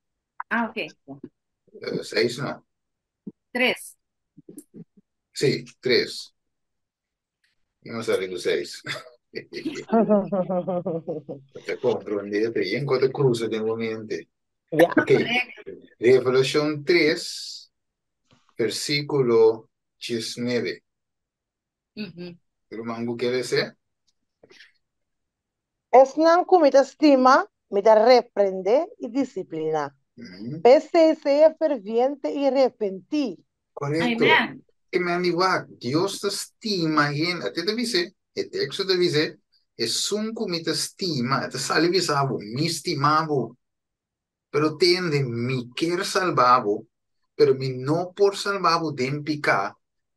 Ah, ok. 6 no. Tres. Sí, tres. No sali ku seis. Te comprende, te yen te cruza den bo mente. Ja. Ok. Revelacion 3, versículo 19. Ruman ku kere se? Esnan ku mi ta stima, mi ta reprendé i disipliná. P'esei sea ferviente i repentí. Korekto. Amen. Ke men di wak, Dios ta stima hende. Ate ta bis'é, e teksto ta bis'é, Esun ku mi ta stima, e ta sali bisa bo, mi stima bo. Pero tende, mi kier salba bo, pero mi no por salba bo den piká.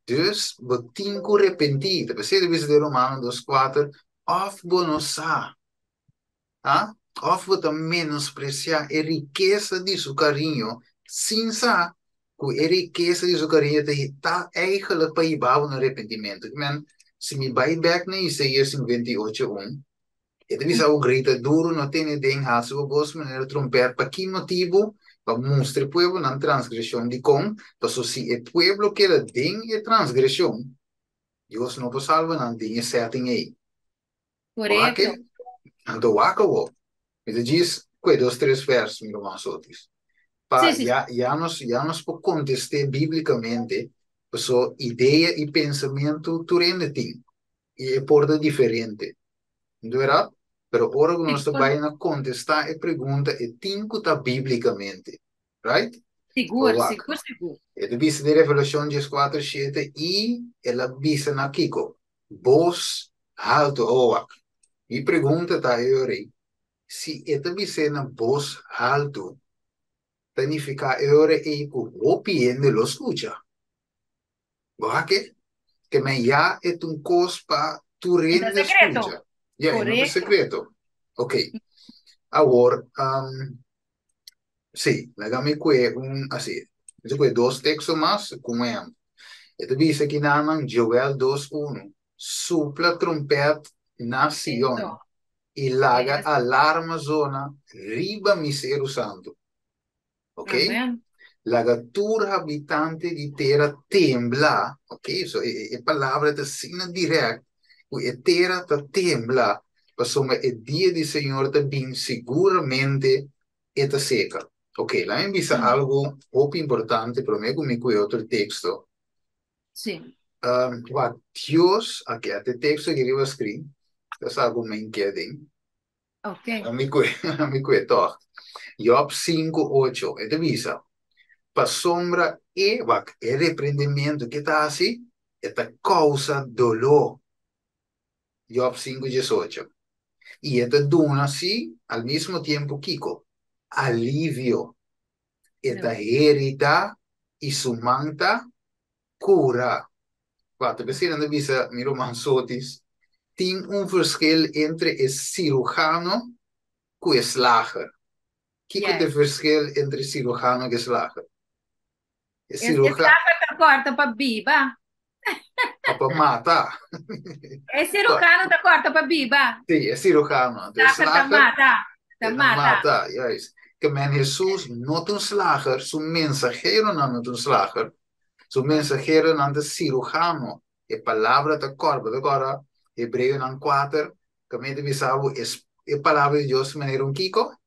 Dus, bo tin ku repentí. Ta p'esei ta bisa den Romano 2:4, òf bo no sa, ha? Òf bo ta menospresiá e rikesa di su kariño, sin sa ku e rikesa di su kariño ta ta eigenlijk pa hiba bo na repentimentu. Ki men, si mi bai bèk na Isaías 58:1, E ta bisa bo grita duru, no tene den, hasi bo bos manera trompèt. Pa ki motibu? Pa mustra e pueblo nan transgreshon. Dikon? Pasobra si e pueblo keda den e transgreshon, Dios no por salba nan den e setting ei. Wak Korekto. e? Anto wak awor. Mi ta djis kue dos tres vèrs, mi ruman Sotis. Sí, Pa sí, sí. ya ya nos ya nos por kontest'é bíblikamente, pasobra idea i pensamentu tur hende tin. I e por ta diferente. No verdad? Pero ora ku nos ta Sigur, bai na kontestá e pregunta, e tin ku ta bíblikamente. Right? sigur, Wak. sigur, sigur. E ta bisa den Revelashon 14:7 i el a bisa na kiko? Bos haltu. Oh, wak. Mi pregunta ta e ora ei, si e ta bis'é na bos haltu, ta nifiká e ora ei ku hopi hende lo skucha. Bo a ke? Ke men ya e ta un kos pa tur E ta hende sekreto. skucha. Ya, e no ta Korekto. sekreto. Ok. Awor, sí, laga mi kue un, así, mi ta kue dos teksto mas ku un ehèmpel. E ta bisa kinanan Joel 2:1, Supla trompèt na Sion Eso. i laga Yes. alarma zona riba mi seru santu. Ok? Amen. Laga tur habitante di tera tembla, ok? So e palabra ta asina direct ku e tera ta tembla pasobra e dia di Señor ta bin siguramente e ta seka. Ok, laga mi bisa algu hopi importante promé ku mi kue otro teksto. Sí. Wak, Dios, ok, ata e teksto aki riba screen, ta sa ku mi ke aden. Ok. Ami ku ami ku e tòg. Job 5:8, e ta bisa, Pasobra e, wak, e reprendementu ke ta hasi, e ta kousa doló. Job 5:18. I e ta duna, sí, al mismo tiempo kiko? Alivio. E ta heridá i su man ta kura. Wak, ta p'esei nan ta bisa, mi ruman Sotis, tin un verschil entre e cirujano ku e slager. Kiko ta e verschil entre cirujano ku e slager? E E cirujano. slager ta kòrta pa biba. O pa mata. E cirujano ta kòrta pa biba. Sí, e cirujano. Anto e Slager ta slager mata. Ta e ta mata. mata, juist. Ke men Hesus no ta un slager, su mensaheronan no ta un slager, Su mensaheronan ta sirujano. E palabra ta kòrda. Bo ta kòrda Hebreonan 4, kaminda ta bisa bo e palabra di Dios manera un kiko?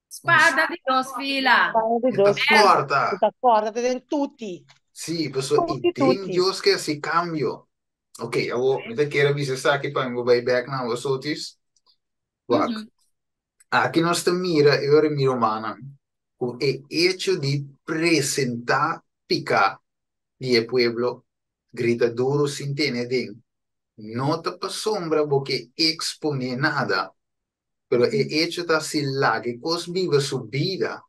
Spada di dos fila. Spada di E ta dos fila. kòrta. E ta kòrta te den tuti. Sí, pasobra i Tuti, den tuti. Dios ke hasi kambio. Ok, awor mi ta kere bisa esaki pa mi bo bai bèk na bo sotis. Wak. Aki nos ta mira e ora mi rumannan ku e echo di presentá piká di e pueblo grita duru sin tene den no ta pasobra bo ke eksponé nada, pero e echo ta si laga e kos biba su bida,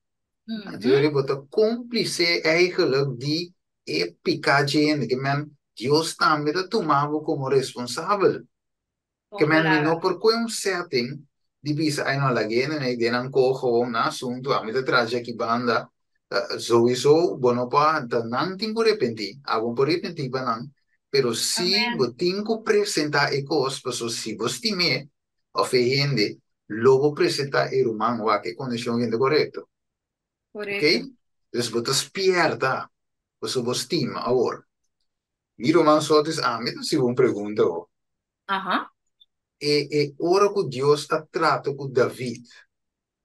anto e ora bo ta kómplise eigenlijk di e piká dje hende, ke men Dios tambe ta tuma bo komo responsabel. Ke men mi no por kue un setting di bisa ay no lag'é nan ei den nan koho nan asuntu ami ta traha dje aki banda souiso bo no por ta nan tin ku repentí abo no por repentí pa nan pero si bo tin ku presentá e kos paso si bo stim'é òf e hende lo bo presentá e ruman wak e kondishon hende korekto ok dus bo ta spierta paso bo stima awor mi ruman Sotis ami ta hasi bo un pregunta ho. Aha. E e ora ku Dios a trata ku David.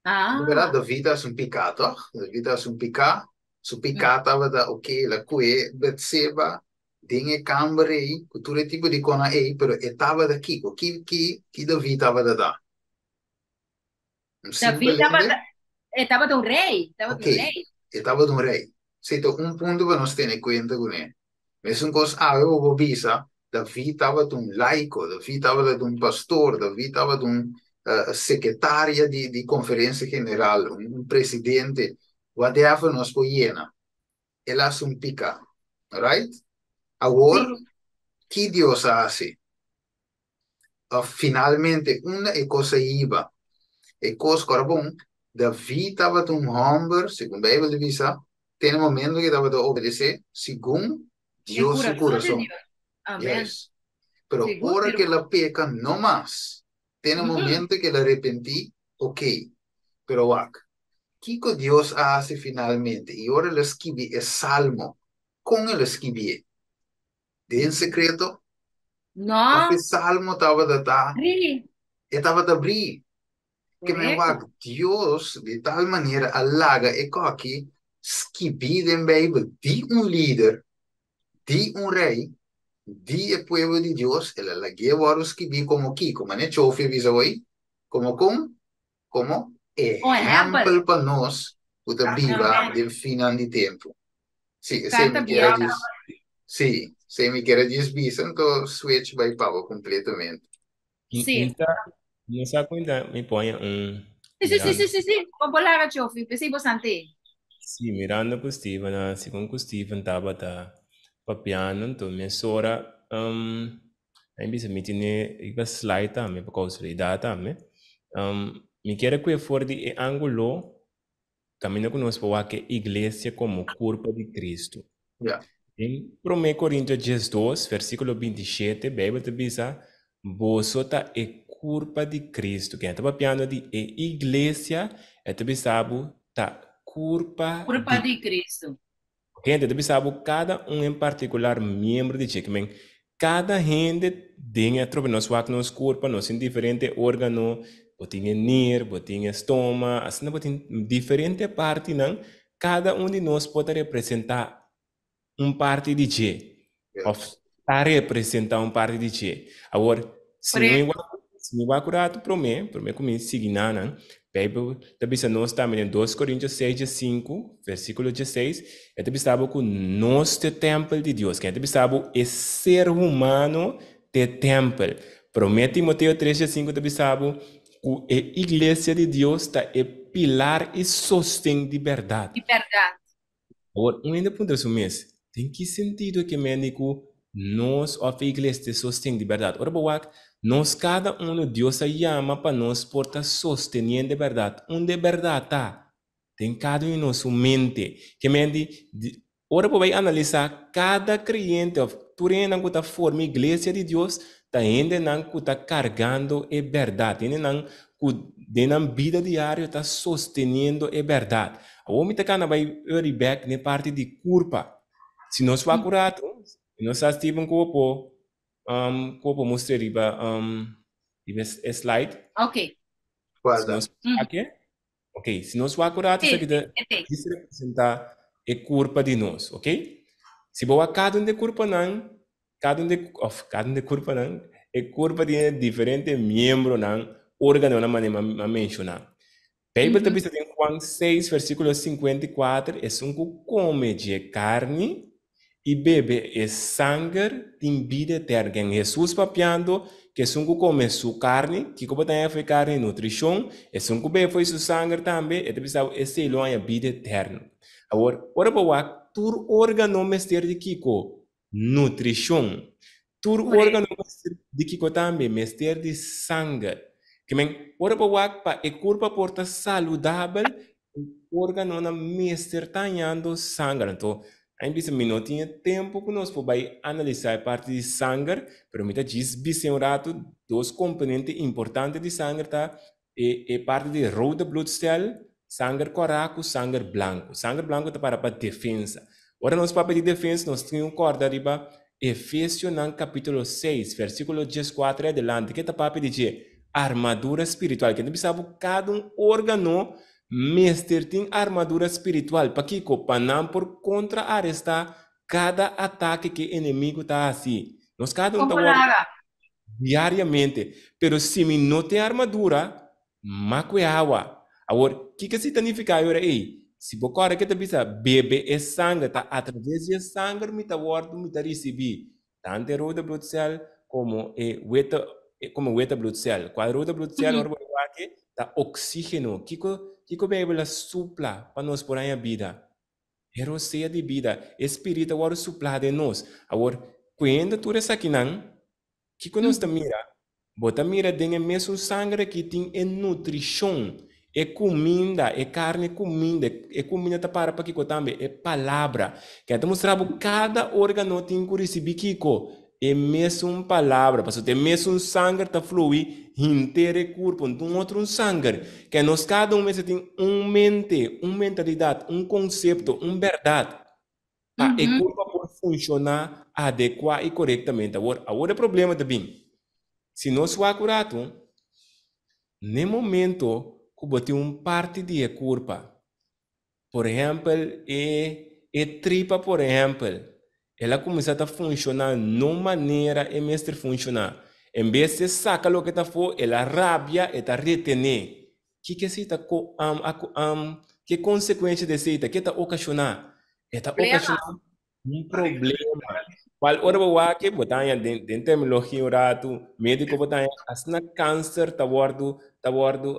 Ah. Berdad, David a hasi un piká, tòg? David a hasi un piká. Su piká tabata, oké, el a kue Betseba. Den e kamber ei, ku tur e tipo di kosnan ei, pero e tabata kiko? Ki, ki, ki David tabata ta? Un David simpel tabata, hende? e tabata un rei, tabata Ok, un rei. e tabata un rei. Sí, ta un punto pa nos tene kuenta kuné. Mesun kos awe bo por bisa, David tabata un laiko, David tabata un pastor, David tabata un sekretaria di di konferensia general, un presidente, whatever nos por yena. El a hasi un piká. Right? Awor, ki Dios a hasi? Òf finalmente, unda e kos a hiba? E kos ku ora bon, David tabata un hòmber, segun Beibel ta bisa, te na momento ku e tabata obedesé segun E Dios su kurason di kurason. Dios. Amèn. Yes. Pero Segun ora mi ku el ruman. a peka, no mas. Te na momento ku el a arepentí, okey. Pero wak, kiko Dios a hasi finalmente? I ora el a skibi e salmo, kon el a skibié? Den sekreto? Of No. e salmo tabata ta, Brí. e tabata brí. Ke men Korekto. wak, Dios di tal manera a laga e koki skibí den Beibel di un lider, di un rei, di e pueblo di Dios, el a lag'é wòrdu skibí komo kiko? Manera Chofi a bisa hoy, komo kon? Komo Un ehèmpel. ehèmpel pa nos ku ta biba Amèn. den finnan di tempu. Sí, esei Karta mi kier a abierto. djis, sí, esei mi kier a djis bisa, anto switch bai pa bo kompletamente. Mi, Sí. mi sa, mi sa cuenta, mi pone un Sí, sí, sí, mirando. sí, sí, sí. Kon por laga, Chofi? P'esei bo sant'é. Sí, mirando ku Steven, a segun ku Steven tabata papiando, anto mesora, um, a mi bisa mi tene riba slide tambe pa kousalidad tambe. Um, mi kier a kue for di e angulo Caminda cu nos por wak e Iglesia como curpa di Cristo. Ja. Den Prome Corintio 12, versiculo 27, Bijbel ta bisa, Boso ta e curpa di Cristo. Ken ta papiando di e Iglesia, e ta bisa bo ta curpa Curpa di di Cristo. Hende ta bisa bo kada un en partikular miembro di dje. Kimen kada hende den e atrobe nos wak nos kurpa, nos tin diferente organo, bo tin e nir, bo tin e stoma, asina bo tin diferente partinan, kada un di nos por ta representá un parti di dje òf ta representá un parti di dje. Awor, si no Correcto. Si mi wak un ratu promé, promé ku mi sigui nanan, Beibel ta bisa nos tambe den Dos Korintios seis diesinku, versíkulo dieseis, e ta bisa bo ku nos ta e tèmpel di Dios. Ken ta bisa bo e ser humano ta e tèmpel. Promé Timoteo tres diesinku ta bisa bo ku e iglesia di Dios ta e pilar i sosten di bèrdat. Di bèrdat. Awor, un hende puntra su mes, Den ki sentido ke mende ku nos òf e iglesia ta e sosten di bèrdat? Ora bo wak, nos kada unu Dios a yama pa nos por ta sosteniendo e bèrdat. Unda e bèrdat ta? Den kada un di nos su mente. Ke mende, ora bo bai analisá kada kreyente òf tur hendenan ku ta forma iglesia di Dios, ta hendenan ku ta kargando e bèrdat, hendenan ku den nan bida diario ta sosteniendo e bèrdat. Awor mi ta kana bai ori bèk n'e parti di kurpa. Si nos wak un ratu, i nos sa Steven ku bo por ku bo por mustra riba riba e slide. Ok. Si nos wak e, ok, si nos wak un ratu esaki ta djis representá e kurpa di nos, ok. Si bo wak kada un di e kurpanan, Kada un di òf kada un di e kurpanan, e kurpa tin e diferente miembronan, órganonan manera mi a menshoná. Beibel ta bisa den Juan seis versíkulo 54, Esun ku kome dje karni i bebe e sanger tin bida eterno. Ken Hesus papiando ku esun ku kome su karni, kiko bo ta haña for e karni? Nutrishon. Esun ku bebe for su sanger tambe, e ta bisa bo esei lo haña bida eterno. Awor, ora bo wak tur órgano mester di kiko? Nutrishon. Tur órgano mester di kiko tambe? Mester di sanger. Ke men, ora bo wak pa e kurpa por ta saludabel, e órganonan mester ta hañando sanger. Anto, a mi bisa mi no tin e tempu ku nos por bai analisá e parti di sanger, pero mi ta djis bis'é un ratu, dos komponente importante di sanger ta E e parti di rode bloedcel, sanger kòrá ku sanger blanku. Sanger blanku ta para pa defensa. Ora nos papia di defensa nos tin ku kòrda riba Efesionan kapítulo seis, versíkulo dieskuater i adelante ke ta papia di dje armadura spiritual. Ke ta bisa bo kada un órgano mester tin armadura spiritual. Pakiko? Pa nan por kontra-arestá. Kada atake ku e enemigu ta hasi, nos kada un ta Kon wòrdu laga? diariamente. Pero si mi no tin armadura, m'a kue awa. Awor, kiko esei ta nifiká e ora ei? Si bo kòrda ke ta bisa, bebe e sanger, ta atraves di e sanger mi ta wòrdu, mi ta risibí tantu e rode bloedcel komo e wete, komo wete bloedcel. Kual rode bloedcel ora bo ta wak ta oksígeno. Kiko, kiko Beibel a supla pa nos por haña bida? E rosea di bida, e Spirit a wòrdu suplá den nos. Awor, kuenda tur esakinan, kiko nos ta mira? Bo ta mira den e mesun sanger aki tin e nutrishon, e kuminda, e karni kuminda, e kuminda ta para pa kiko tambe? E Palabra. Keda ta mustra bo kada órgano tin ku risibí kiko? E mesun palabra, pasobra ta e mesun sanger ta flui henter e kurpo, no tin otro un sanger. Ke nos kada un mester tin un mente, un mentalidat, un konsepto, un bèrdat pa e kurpa por funshoná adekuá i korektamente. Awor, awor e problema ta bin. Si nos wak un ratu, n'e momento ku bo tin un parti di e kurpa Por ehèmpel, e e tripa por ehèmpel, el a kuminsá ta funshoná no manera e mester funshoná. En bes di e saka loke ta afó, el a rabia, e ta retené. Kiko esei ta ko am a am ke konsekuensha di esei ta? Ke ta okashoná? E ta okashoná Un problema. Cual ora bo wak bo ta haña den den terminologia un ratu médico bo ta haña asina cáncer ta wordu ta wordu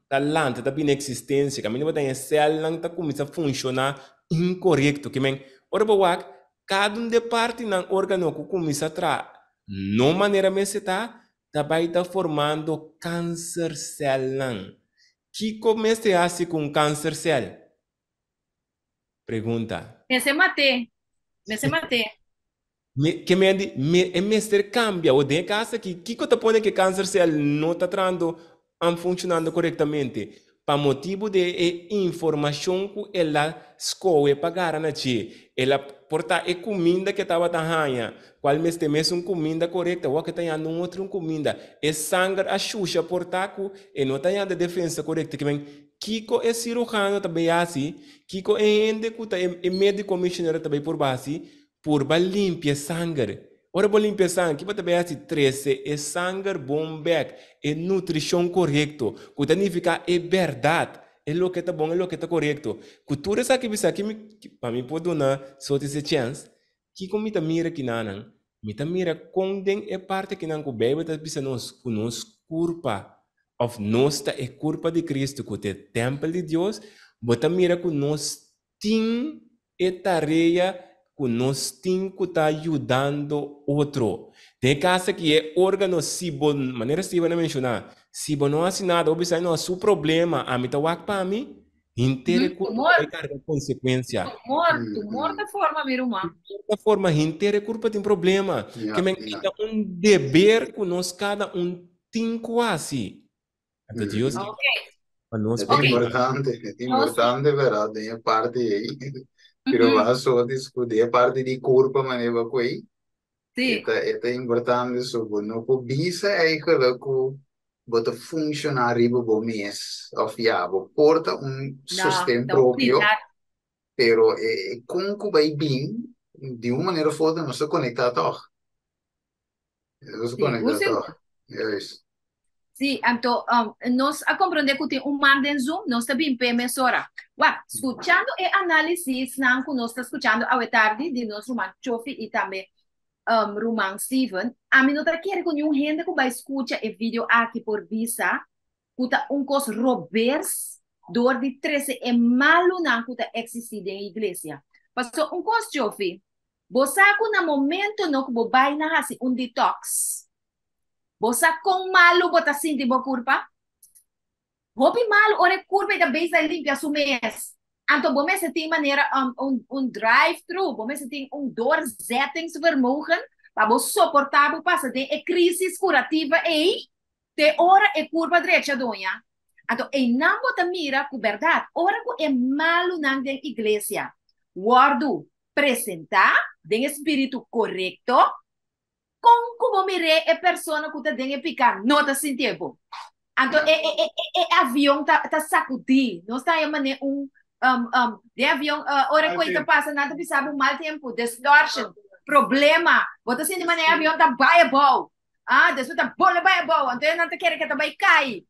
ta lanta ta bini existencia caminda bo ta haña celnan ta cuminsa funciona incorrecto ke men ora bo wak cada un de partinan organo cu cuminsa traha no manera mester ta ta bay ta formando cáncer celnan. Kico mester haci cu un cáncer cel? Pregunta. Mester mat'é. Mester mat'é. Me, ke men di, me, e mester kambia. O den e kas aki, kiko ta pone ke kanser sel no ta trahando, an funshonando korektamente? Pa motibu di e informashon ku el a skohe pa gara na dje. El a por ta e kuminda ke tabata haña, kual mester mesun kuminda korekto, awor ke ta hañando un otro kuminda. E sanger a shusha por ta ku e no ta hañando e defensa korekto. Ke men, Kiko e siruhano ta bay hasi? Kiko e hende ku ta e médiko misionero ta bay purba hasi? Purba limpia e sanger. Ora bo limpia e sanger, ki bo ta bay hasi? Trese e sanger bon bek, e nutrishon korekto, ku ta nifiká e bèrdat, e loke ta bon, e loke ta korekto. Ku tur esaki bisa, ki mi, pa mi por duna Sotis e chèns, kiko mi ta mira kinanan? Mi ta mira kon den e parti akinan ku Beibel ta bisa nos ku nos kurpa òf nos ta e kurpa di Kristu ku ta e tèmpel di Dios, bo ta mira ku nos tin e tarea ku nos tin ku ta yudando otro. Den e kas aki e órgano si bo, manera Steven a menshoná, si bo no hasi nada bo bisa no su problema, ami ta wak pa mi, Henter e kurpa ta bai karga konsekuensia. Tumor, tumor ta forma mi ruman. Tumor ta forma, henter e kurpa tin problema. Ke men e ta un deber ku nos kada un tin ku hasi. Anto Dios ke pa nos E ta importante, e ta importante berdad den e parti ei. Pero bo a so diskuti e parti di kurpa manera bo a koe. E ta importante so bo no por bisa eigenlijk ku bo ta funciona riba bo mes of ya bo por ta un sosten propio pero e con cu bay bin di un manera of otro nos ta conecta toch nos ta conecta toch juist. Sí, anto nos a comprende cu tin un man den Zoom, nos ta bin p'e mesora. Wak, scuchando e analisisnan cu nos ta scuchando awe tardi di nos ruman Chofi y tambe Ruman Steven, ami no ta kere ku niun hende ku bai skucha e video aki por bisa ku ta un kos robes dor di trese e malunan ku ta eksistí den e iglesia. Pasobra un kos, Jofi, bo sa ku na momento no ku bo bai na hasi un detox, bo sa kon malu bo ta sinti bo kurpa? Hopi malu ora e kurpa i ta bezig ta limpia su mes. Anto bo mester tin manera un un drive through, bo mester tin un doorzettingsvermogen pa bo soportá bo pasa den e crisis curativa ei te ora e kurpa drecha doña. Anto einan bo ta mira ku bèrdat ora ku e malunan den iglesia wòrdu presentá den e spiritu korekto, Kon ku bo mir'é e persona ku ta den e piká no ta sintié bo. Anto e e e e avion ta ta sakudí. Nos ta haña manera un Den avion, ora Mal ku ta tempu. pasa, nan ta bisa bo mal tempu, distortion, problema. Bo ta sinti manera e avion ta bai abou. Ah, despues ta bolbe bai abou. Anto nan ta kere ku ta bai kai.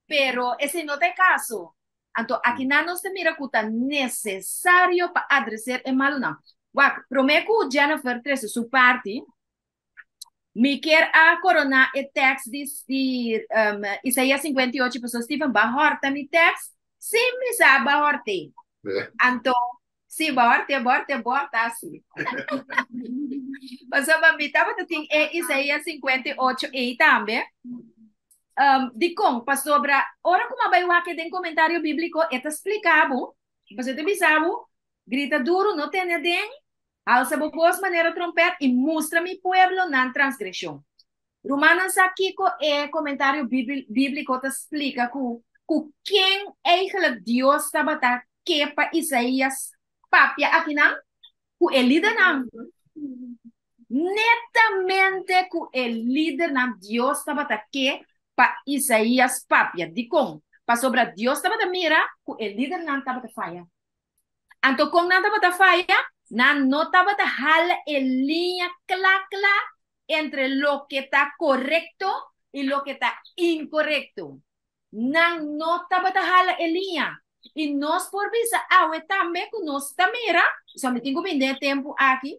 Pero esei no ta e kaso. Anto akinan nos ta mira ku ta nesesario pa adreser e malunan. Wak, promé ku Jennifer trese su parti, Mi kier a coroná e tekst di, di um, Isaías 58, pasobra Steven ba horta mi tekst, sin mi sa ba hort'é. Anto, si ba hort'é, ba hort'é, ba horta si. Pasobra mi tabata tin e Isaías 58 ei tambe. Um, dikon? Pasobra ora ku mi a bai wak den komentario bíbliko, e ta splika bo, pasobra e ta bisa bo, grita duru, no tene den, Alsa bo bos manera trompet i mustra mi pueblo nan transgreshon. Rumannan sa kiko e komentario bíbliko ta splika ku ku ken eigelijk Dios tabata ke pa Isaías papia akinan? Ku e lidernan. Netamente ku e lidernan Dios tabata ke pa Isaías papia. Dikon? Pasobra Dios tabata mira ku e lidernan tabata faya. Anto kon nan tabata faya? Nan no tabata hala e liña kla kla entre loke ta korekto i loke ta inkorekto. Nan no tabata hala e liña. I nos por bisa awe tambe ku nos ta mira, so mi tin ku bini den e tempu aki,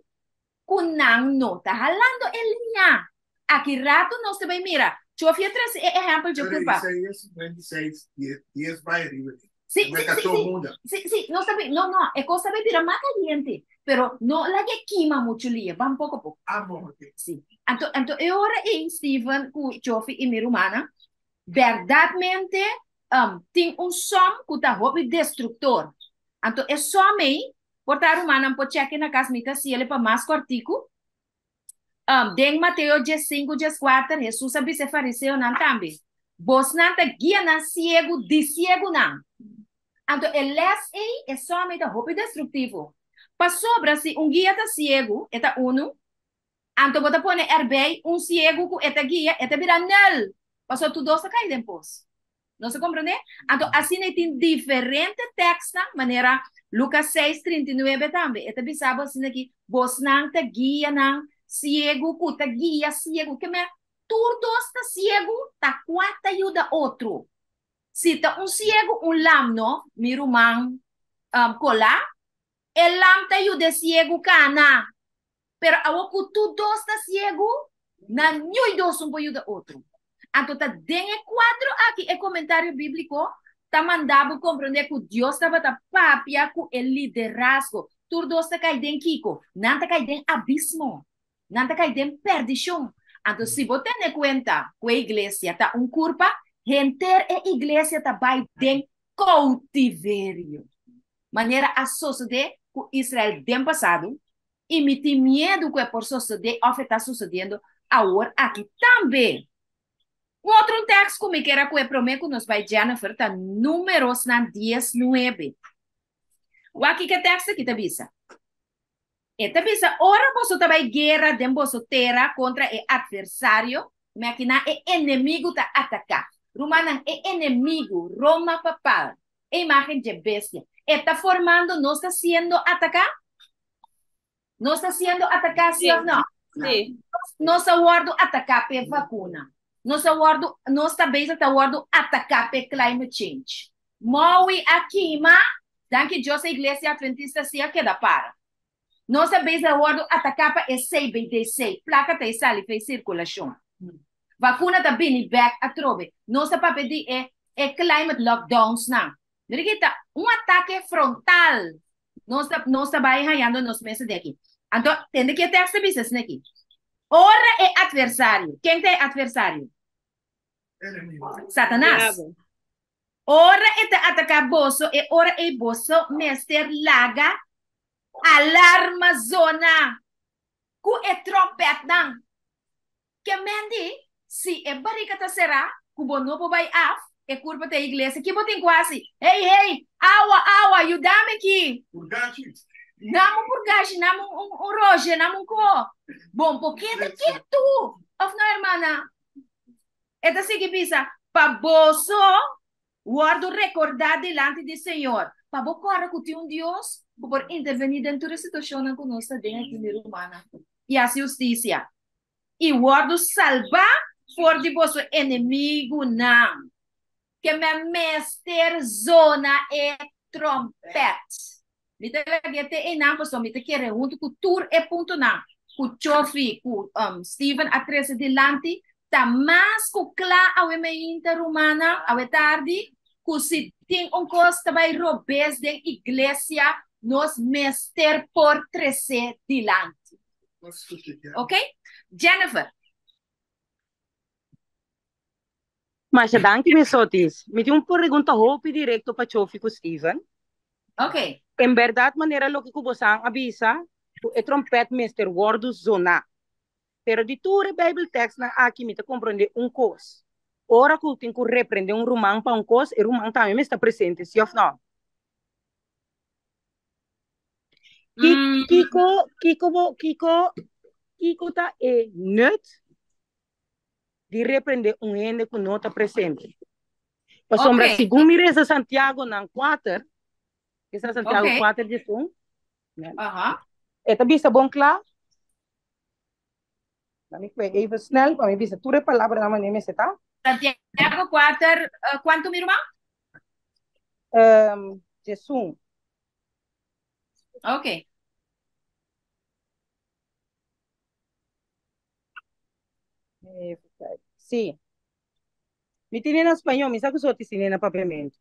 ku nan no ta halando e liña. Aki ratu nos ta bai mira. Chofia trese e ehèmpel dje kurpa. Isaías 56, 10 bai riba di. Sí, sí, sí, sí, sí, sí, nos ta bai, no, no, e kos ta bai bira mas kaliente, pero no laga e kima muchu lia, ban poko poko. Ah, bon, ok. Sí. Anto, anto e ora ei, Steven ku Chofi i mi rumannan, bèrdatmente um, tin un sòm ku ta hopi destruktor. Anto e sòm ei, Por ta rumannan por chèk'e na kas mi ta hasiel pa mas kòrtiku. Den Mateo diesinku dieskuater Hesus a bisa e fariseonan tambe, Bosnan ta guianan siegu di siegunan. Anto e lès ei, e sòm ei ta hopi destruktivo. Pasobra si un guia ta siegu, e ta unu, anto bo ta pone erbei un siegu ku e ta guia, e ta bira nul, pasobra tur dos ta kai den pos. Nos a komprendé? Anto asina e tin diferente tekstnan, manera Lukas seis, 39 tambe. E ta bisa bo asina ki bosnan ta guianan siegu ku ta guia siegu. Ke men tur dos ta siegu, ta kua ta yuda otro. Si ta un siegu un lam no, mi ruman um, kolá, e lam ta yuda e siegu kana. Pero awor ku tur dos ta siegu, nan niun dos un por yuda otro. Anto ta den e kuadro aki e komentario bíbliko ta manda bo komprondé ku Dios tabata papia ku e liderazgo. Tur dos ta kai den kiko? Nan ta kai den abismo. Nan ta kai den pèrdishon. Anto si bo tene kuenta ku e iglesia ta un kurpa, henter e iglesia ta bai den koutiverio. Manera a sosodé ku Israel den pasado, i mi tin miedu ku e por sosodé òf e ta sosodiendo awor aki tambe. Un otro un tèks ku mi kier a kohe promé ku nos bai Jennifer ta Númerosnan 19. Wak kiko e tèks aki ta bisa. E ta bisa, Ora boso ta bai guera den boso tera kontra e atversario, mi akinan e enemigu ta ataká. Rumannan, e enemigu, Roma papal, e imágen dje bestia, e ta formando, nos ta siendo ataká? Nos ta siendo ataká, sí òf no? Sí. Nos a wòrdu ataká p'e vakuna. Nos a wòrdu, nos ta bezig ta wòrdu ataká p'e climate change. Maui a kima, danki Dios e Iglesia Adventista sí a keda para. Nos ta bezig a wòrdu ataká pa e CBDC, plaka ta e sali fei sirkulashon. Vakuna ta bini bèk atrobe. Nos ta papia di e e climate lockdownsnan. Mira ki ta un atake frontal Nos ta, nos ta bai hañando nos mes di aki. Anto, tende ki e tekst ta bisa esaki aki. Ora e atversario, ken ta e atversario? Satanas. Diabel. Ora e ta ataká boso, e ora ei boso mester laga alarma zona ku e trompètnan. Ke men di, si e barika ta será, ku bo no por bai af, e kurpa ta e iglesia, ki bo tin ku hasi? Hey, hey, awa, awa, yuda mi aki! Purgashi. Nam un purgashi, nam un, un, un roje, nam un ko. Bon por keda ketu! Of no, hermana? E ta sigui bisa, Pa boso wòrdu rekordá dilanti di Señor. Pa bo kòrda ku tin un Dios ku por intervení den tur e situashonnan ku nos ta den aki, mi rumannan, i hasi hustisia i wòrdu salbá for di boso enemigunan. Ke men mester zona e tròmpèt. Mi ta lag'é te einan pasobra mi ta kere huntu ku tur e puntonan ku Chofi ku Steven a trese dilanti ta mas ku kla awe meinta rumannan, awe tardi, ku si tin un kos ta bai robes den iglesia nos mester por tres'é dilanti. Ok? Jennifer. Masha danki Miss Otis. Mi tin un pregunta hopi directo pa Chofi cu Steven. Ok. En berdad manera loke cu bosan a bisa cu e trompet mester wordo zona. Pero di tur e Bijbeltekstnan aki mi ta comprende un cos. Ora cu tin cu reprende un ruman pa un cos, e ruman tambe mester ta presente, si of no? Kico, kico bo, kico, kico ta e nut di reprende un hende ku no ta presente. Pasobra Ok. segun mi resa Santiago nan 4, esa Santiago Ok. 4 diesun, Aha. e ta bisa bon kla. Laat mi kwe even snel pa mi bisa tur e palabranan manera mester ta. Santiago 4, kuantu mi ruman? 11. Ok. Even kijken. Sí. Mi tiene na español, mi sa ku so tiene na papiamento.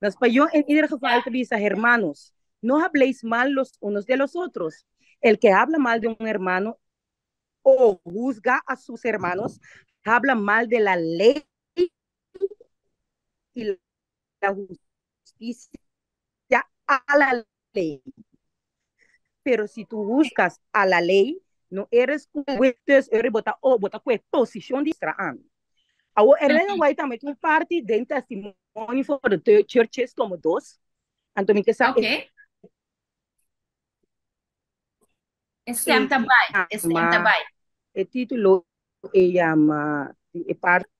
Na español, en ieder geval, te bisa, hermanos, no habléis mal los unos de los otros. El que habla mal de un hermano o juzga a sus hermanos, habla mal de la ley y la justicia a la ley. Pero si tú juzgas a la ley, no eres dus er bota o bota kue position di aan. Awo Elena White tambe tin un parti den Testimony for the Churches tomo 2. Anto mi ke sa Ok. E stem ta bai, e stem ta bai. E título e yama di e parti.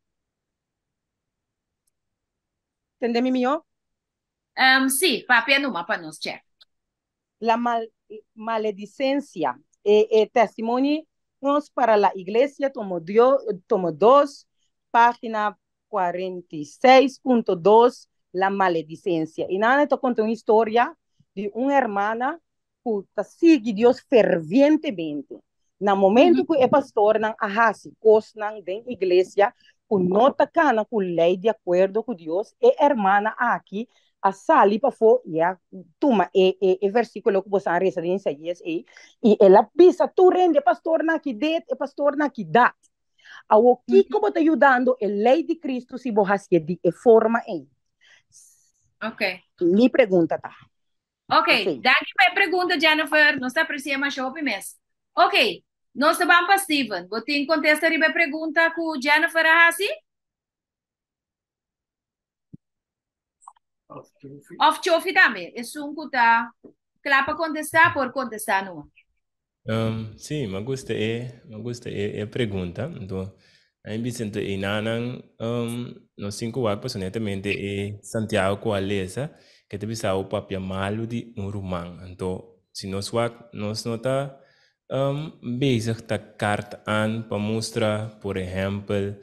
Tende mi mihó? Sí, papia numa pa nos check. La mal, maledicencia. E testimonios para la iglesia tomo, dio, tomo 2, página 46.2, la maledicencia. Y nada, te conto una historia de una hermana que ta sigue Dios fervientemente. Na momento que e pastor nan a hasi cosnan den iglesia, ku no ta kana ku lei di acuerdo ku Dios, e hermana aki a sali pafó ya tuma e versículo ku boso a resa den Isaías ei, i el a bisa tur hende, e pastor nan aki dit, e pastor nan aki dat. Awo kiko bo ta yudando e lei di Cristo si bo hasié di e forma ei? Ok. Mi pregunta ta. Ok, Esei. danki pa e pregunta Jennifer, nos ta aprecia masha hopi mes. Ok, nos ta ban pa Steven. Bo tin contesta riba e pregunta cu Jennifer a haci? Of Chofi tambe, esun cu ta cla pa contesta por contesta numa. Sí, mi a gusta e, mi a gusta e, e pregunta. Anto, a mi bisa anto einanan nos tin ku wak pasobra netamente e Santiago ku a lesa ke ta bisa bo papia malu di un ruman. Anto, si nos wak nos no ta bezig ta kart aan pa mustra, por ehèmpel,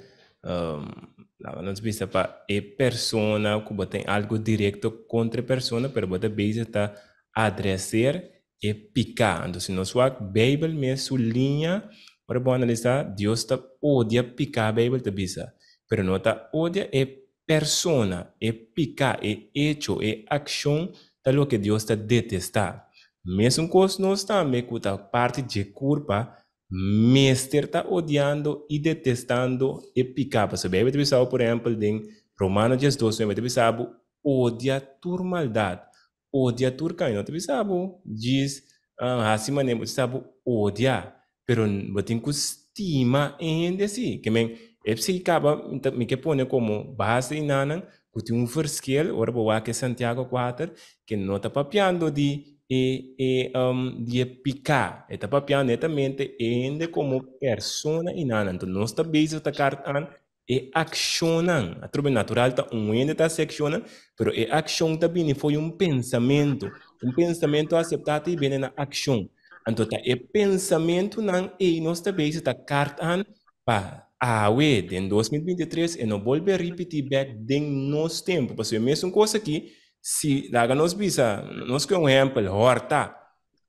laga nos bisa pa e persona ku bo tin algu direkto kontra e persona, pero bo ta bezig ta adreser e piká. Anto si nos wak Beibel mes su liña, ora bo analisá, Dios ta odia piká, Beibel ta bisa, pero no ta odia e persona, e piká, e echo, e akshon ta loke Dios ta detestá. Mesun kos nos tambe ku ta parti dje kurpa mester ta odiando i detestando e piká. Pasobra Beibel ta bisa bo, por ehèmpel, den Romano 12, 9 ta bisa bo, odia tur maldat, Odia tur kaña no ta bisa bo djis hasi manera bo ta bisa bo odia pero bo tin ku stima e hende si ke men e p'esei kaba mi ke pone komo base di nanan ku tin un verschil ora bo wak e Santiago kuater ke no ta papiando di e e di e piká e ta papiando netamente e hende komo persona i nanan enton nos ta bezig ta kart an. E akshonnan, atrobe natural ta un hende ta hasi akshonnan, pero e akshon ta bini for di un pensamentu. Un pensamentu aseptá ta i bini na akshon. Anto ta e pensamentunan ei nos ta bezig ta kart aan pa awe den 2023 e no bolbe ripití bèk den nos tempu. Pasobra e mesun kos aki, si laga nos bisa, nos ke un ehèmpel, hòrta.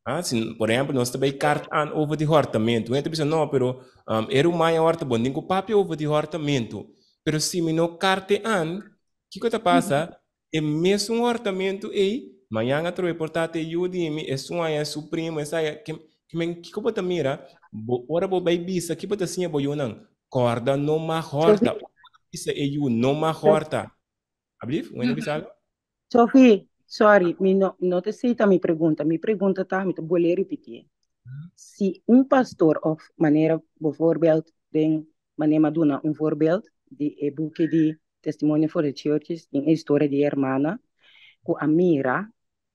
Ah, si, por ehempel, nos ta bay kaart aan over di hortamento. Gente bisa, no, pero e ruman a horta, bon, tin ku papia over di hortamento. Pero si mi no kaarte aan, kiko ta pasa? E mesun hortamento ei, mañan atrobe por ta te yu di mi, esun aya su primo, esaya, ke, ke men, kiko bo ta mira? Bo, ora bo bay bisa, ki bo ta siña bo yunan? Kòrda no mag horta. Sophie, Ora bo ta bisa e yu, no mag horta. Ablief, un hende bisa algo? Sophie, sorry, mi no, no te cita mi pregunta. Mi pregunta ta, mi ta bolé repitié. Si un pastor of manera bijvoorbeeld den manera mi a duna un voorbeeld di e buki di Testimony for the Churches den e historia di e hermana ku a mira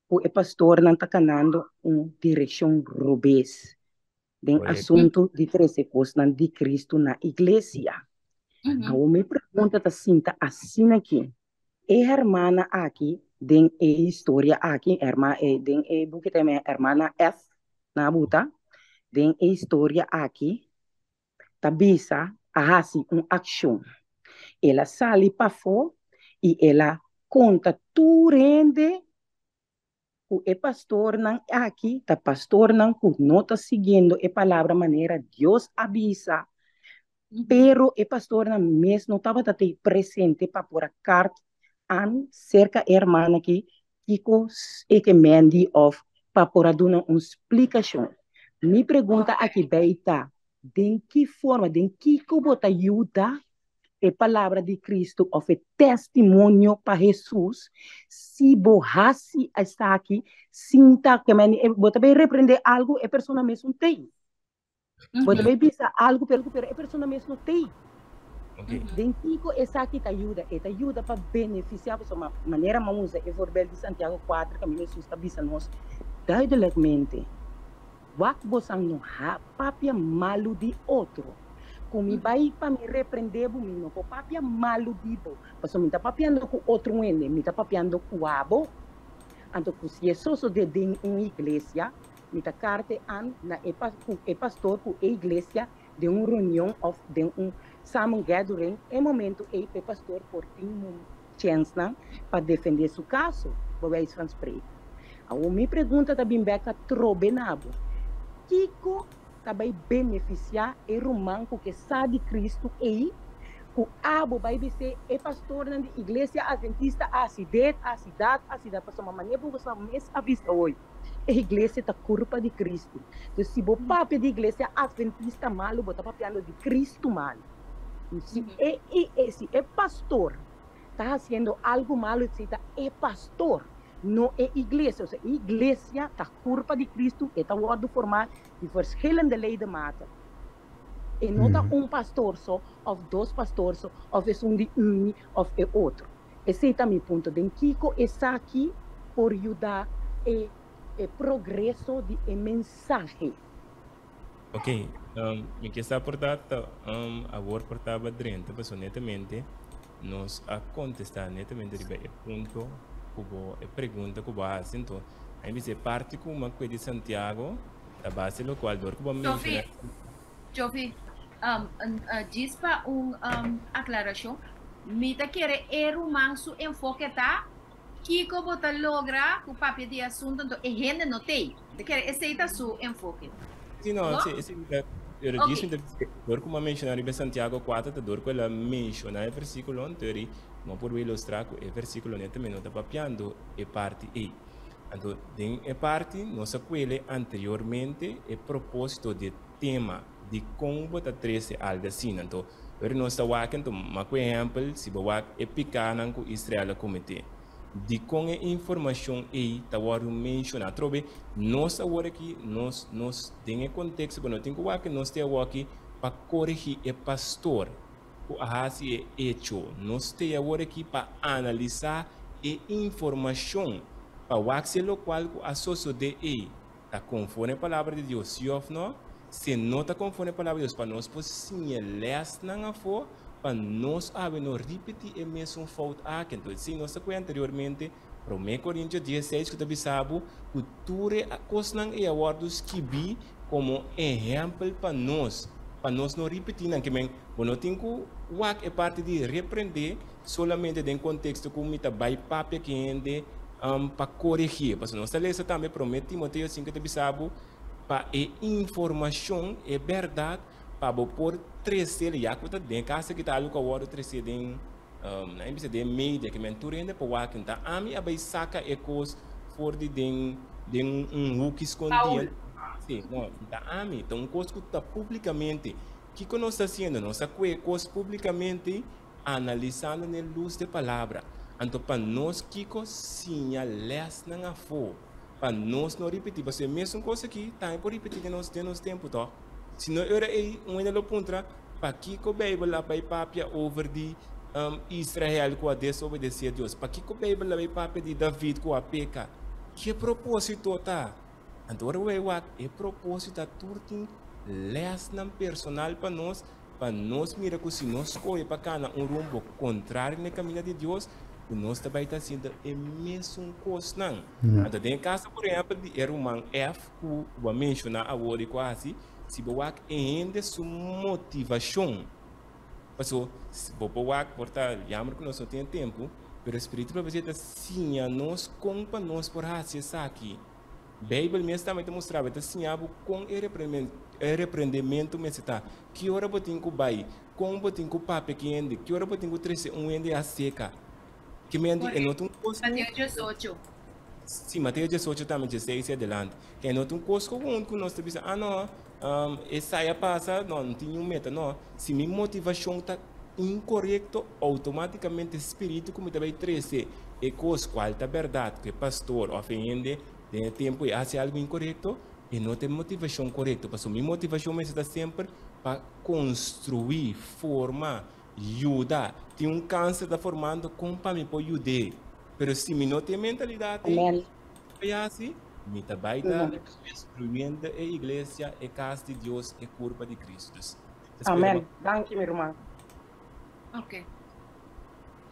ku e pastornan ta kanando un direkshon robes den asuntu di trese kosnan di Kristu na iglesia. Awor mi pregunta ta sinta asina aki. E hermana aki den e historia aki, herma, e, den e buki ta yama hermana F na buta, den e historia aki ta bisa a hasi un akshon. El a sali pafó i el a konta tur hende ku e pastornan aki ta pastornan ku no ta siguiendo e palabra manera Dios a bisa, pero e pastornan mes no tabata tei presente pa por a kart an serka e hermana aki kiko e ke mendi of pa por a duna un splikashon. Mi pregunta aki bei ta, den ki forma, den kiko bo ta yuda e palabra di Cristo of e testimonio pa Jesus, si bo haci esaki sin ta, ke men, bo ta bay reprende algo, e persona mes no tey. Bo ta bay bisa algo, pero, pero e persona mes no tey. Den kiko esaki ta yuda? E ta yuda pa beneficia boso. Ma manera mi a usa e voorbeeld di Santiago 4, kaminda Jesus ta bisa nos duidelijkmente, Wak bosan no ha papia malu di otro. Ku mi bai pa mi reprendé bo, mi no por papia malu di bo, pasobra mi ta papiando ku otro hende, mi ta papiando ku abo. Anto ku si e sosodé den un iglesia, mi ta karte an na e ku e pastor ku e iglesia den un reunion òf den un samen gathering, e momento ei pa e pastor por tin un chènsnan pa defendé su kaso, bij wijze van spreken. Awor mi pregunta ta bin bèk atrobe na bo, Kiko ta bai benefisiá e ruman ku ke sa di Kristu ei, ku abo bai bis'é e pastornan di Iglesia Adventista a hasi dit, a hasi dat, a hasi dat? Pasobra manera bo sa mes a bisa hoy, e iglesia ta kurpa di Kristu. Entonces si bo papia di Iglesia Adventista malu, bo ta papiando di Kristu malu. Si e, e, si e pastor ta hasiendo algu malu, esei ta e pastor, no e iglesia. Osea, e iglesia ta kurpa di Kristu, e ta wòrdu formá di verschillende ledematen. E no ta un pastor so, òf dos pastor so, òf esun di uni òf e otro. Esei ta mi punto. Den kiko esaki por yuda e e progreso di e mensahe? Ok, mi ke sa por ta ta awor por taba drenta pasobra netamente nos a kontestá netamente riba e punto ku bo, e pregunta ku bo a hasi. Anto a mi bisa e parti ku mi a kue di Santiago ta base lokual dor ku bo a menshoná. Jofi, djis pa un aklarashon, mi ta kere e ruman su enfoke ta kiko bo ta logra ku papia di e asuntu, anto e hende no t'ei. Mi ta kere esei ta su enfoke. Si no, si, si, mi ta, pero djis mi ta bisa, dor ku mi a menshoná riba Santiago 4 ta dor ku el a menshoná e versíkulo, anto eri mi por ilustrá ku e versíkulo netamente no ta papiando e parti ei. Anto den e parti nos a kuele anteriormente e propósito di e tema di kon bo ta trese algu asina. Anto ora nos ta wak anto ma ku ehèmpel si bo wak e pikánan ku Israel a kometé. Dikon e informashon ei ta wòrdu menshoná? Atrobe nos awor aki nos nos den e konteksto ku no tin ku wak nos te awoki pa koregí e pastor ku a hasi e echo. Nos te awor aki pa analisá e informashon pa wak si e lokual ku a sosodé ei ta konforme e Palabra di Dios, sí òf nò. Si e no ta konforme e Palabra di Dios, pa nos por siña lèsnan afó. Pa nos awe no ripití e mesun fout aki. Anto, si nos ta koe anteriormente, Promé Korintio dieseis ku ta bisa bo ku tur e kosnan ei a wòrdu skibí komo ehèmpel pa nos, pa nos no ripití nan. Ke men, bo no tin ku wak e parti di reprendé solamente den konteksto ku mi ta bai papia ku hende pa koregié. Pasobra nos ta lesa tambe Promé Timoteo sinku ta bisa bo pa e informashon, e bèrdat, pa bo por tresé, ya ku ta den kasa ki ta algu ku a wòrdu tresé den. Nan bisa den media ke men tur hende por wak ta ami a bai saka e kos for di den den un huki skondí. Sí, no, ta ami, ta un kos ku ta públikamente. Kiko nos ta hasiendo? Nos ta kue e kos públikamente analisando na e lus di e palabra. Anto pa nos kiko siña lèsnan afó pa nos no ripití, pasobra e mesun kos aki tambe por ripití den nos den nos tempu tòg. Si no e ora ei un hende lo puntra, Pakiko Beibel a bai papia over di Israel ku a desobedesé Dios? Pakiko Beibel a bai papia di David ku a peka? Ke propósito ta? Anto ora bo bai wak, e propósito ta tur tin lèsnan personal pa nos, pa nos mira ku si nos skohe pa kana un rumbo kontrario na e kaminda di Dios, ku nos ta bai ta haciendo e mesun kosnan. Anto den e kaso por ehèmpel di e ruman F ku bo a menshoná awor i ku a hasi, Si bo wak e hende su motivashon, paso bo por wak por ta jammer ku nos no tin e tempu, pero Spiritu Profesia ta siña nos kon pa nos por hasi esaki. Beibel mes tambe ta mustra bo, e ta siña bo kon e e reprendementu mester ta, ki ora bo tin ku bai, kon bo tin ku papia ku hende, ki ora bo tin ku trese un hende aseka. Ki men di e no ta un kos ku. Mateo diesocho. Sí, Mateo diesocho tambe, dieseis i adelante. E no ta un kos komun ku nos ta bisa, ah no, esei a pasa, no, no tin niun meta. No, si mi motivashon ta inkorekto, outomátikamente spiritu ku mi ta bai trese e kos kual ta bèrdat ku e pastor òf e hende den e tempu ei a hasi algu inkorekto, e no ta e motivashon korekto. Pasobra mi motivashon mester ta semper pa konstruí, forma, yuda. Tin un kanser ta formando, kon pa mi por yud'é? Pero si mi no tin e mentalidat ei, Amèn. Bai hasi? Mi ta bai ta destruyendo e iglesia, e kas di Dios, e kurpa di Kristu. Dus, ta spera Amen. bo. Danki mi ruman. Ok.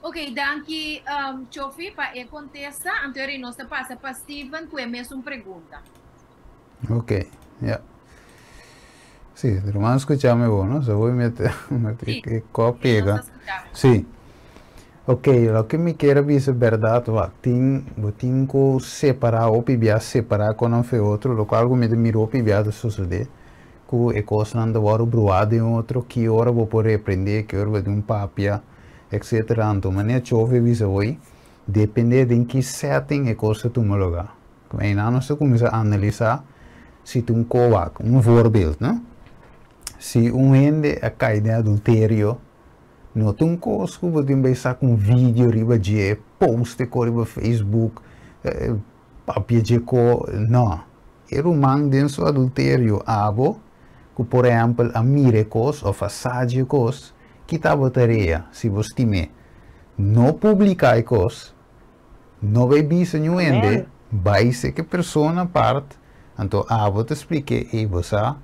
Ok, danki um, Chofi pa e kontesta. Anto eri nos ta pasa pa Steven ku e mesun pregunta. Ok, ja. Sí, ruman skuchami bo, no? So voy mete, mete Sí, e kop sí, nos pega. ta skuchami. Sí. Ok, loke mi kier a bisa berdad wak tin bo tin ku separá hopi bia separá konan fe otro lokual ku mi ta mira hopi bia ta sosodé ku e kosnan ta wòrdu bruá den otro ki ora bo por reprendé ki ora bo tin un papia etcetera anto manera Chofi a bisa hoy dependé den ki setting e kos ta tuma lugá einan nos ta kuminsá analisá si ta un ko wak un voorbeeld no si un hende a kai den adulterio. No ta un kos ku bo tin bai saka un video riba dje, post e ko riba Facebook, papia dje ko, no. E ruman den su adulterio, abo ku por ehèmpel a mira e kos òf a sa dje kos, ki ta bo tarea si bo stim'é? No publiká e kos, no bai bisa niun hende, Amèn. bai seka e persona apart, anto abo ta splik'é, ey bo sa,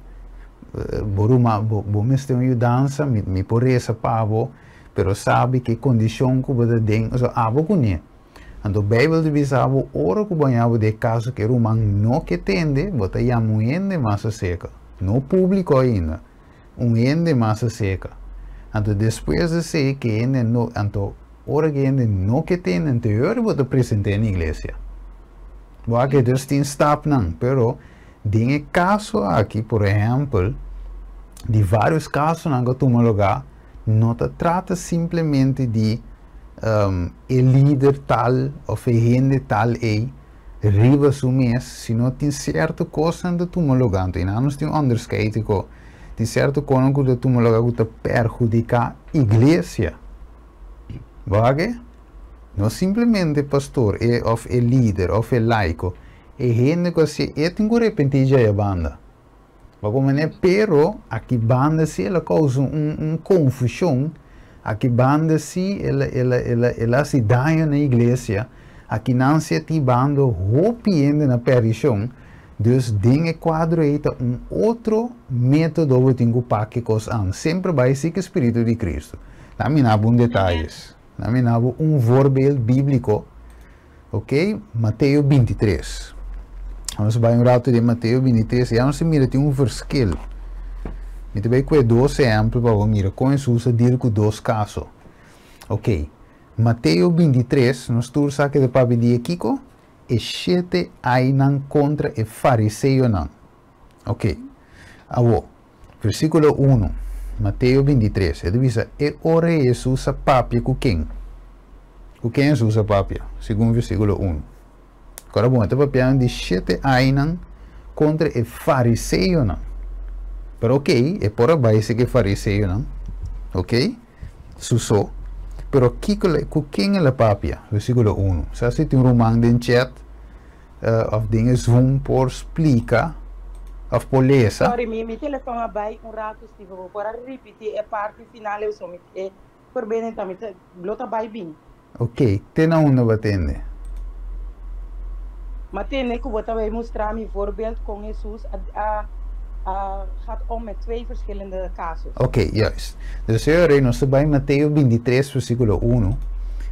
bo ruman, bo bo mester un yudansa, mi mi por resa pa bo, pero sabi ke kondishon ku bo ta den, osea abo kuné. Anto Beibel ta bisa bo, ora ku bo haña bo den e kaso ku e ruman no ke tende, bo ta yama un hende mas aserka, no públiko ainda, un hende mas aserka. Anto despues di esei ke hende no, anto ora ke hende no ke tende, anto e ora bo ta present'é na iglesia. Bo a ke dus tin stapnan, pero den e kaso aki, por ehèmpel, di vários kasonan ku a tuma lugá, no ta trata simplemente di e lider tal òf e hende tal ei riba su mes, sino tin sierto kosnan ta tuma lugá. Anto einan nos tin un onderscheid ku tin sierto kosnan ku ta tuma lugá ku ta perhudiká iglesia. Bo a ke? No simplemente pastor e òf e lider òf e laiko, e hende ku a siña e tin ku repentí djaya banda. Bo ku manera? Pero aki banda si el a kousa un un konfushon, aki banda si el a el a el a el a hasi daño na iglesia, aki nan si a tin bando hopi hende na perdishon. Dus den e kuadro ei ta un otro método bo tin ku pak e kos an. Semper bai si ku e spiritu di Kristu. Laga mi duna un detayes. Laga mi duna un voorbeeld bíbliko. Ok? Mateo 23. Ban bai un ratu di Mateo 23. I nos mira tin un verschil. Mi ta bai ku dos ehèmpel pa mira kon Hesus a deal ku dos kaso. Ok. Mateo 23, nos tur sa ku e ta papia di kiko, e shete ainan kontra e fariseonan. Ok. Awo, versíkulo 1, Mateo 23, e ta bisa, e ora Hesus a papia ku ken? Ku ken Hesus a papia? Segun versíkulo 1. Awor, bon, ta papia di shete ainan kontra e fariseonan. Pero ok, e por a bai ku fariseonan. Ok? Suso. Pero kiko, ku ken el a papia? Versíkulo 1. Sa si tin un ruman den chat, òf den Zoom por splika, òf por lesa. Sorry, mi telefòn a bai un ratu, Steve. Bo por ripití e parti final, eu só mi e por bem tambe, blota bai bin. Ok, te na unda bo a tende? Ma tende ku bo tabata mustra mi voorbeeld kon Hesus a gaat om met twee verschillende casus. Ok, juist. Dus señor, nos ta bai Mateo 23, versíkulo 1.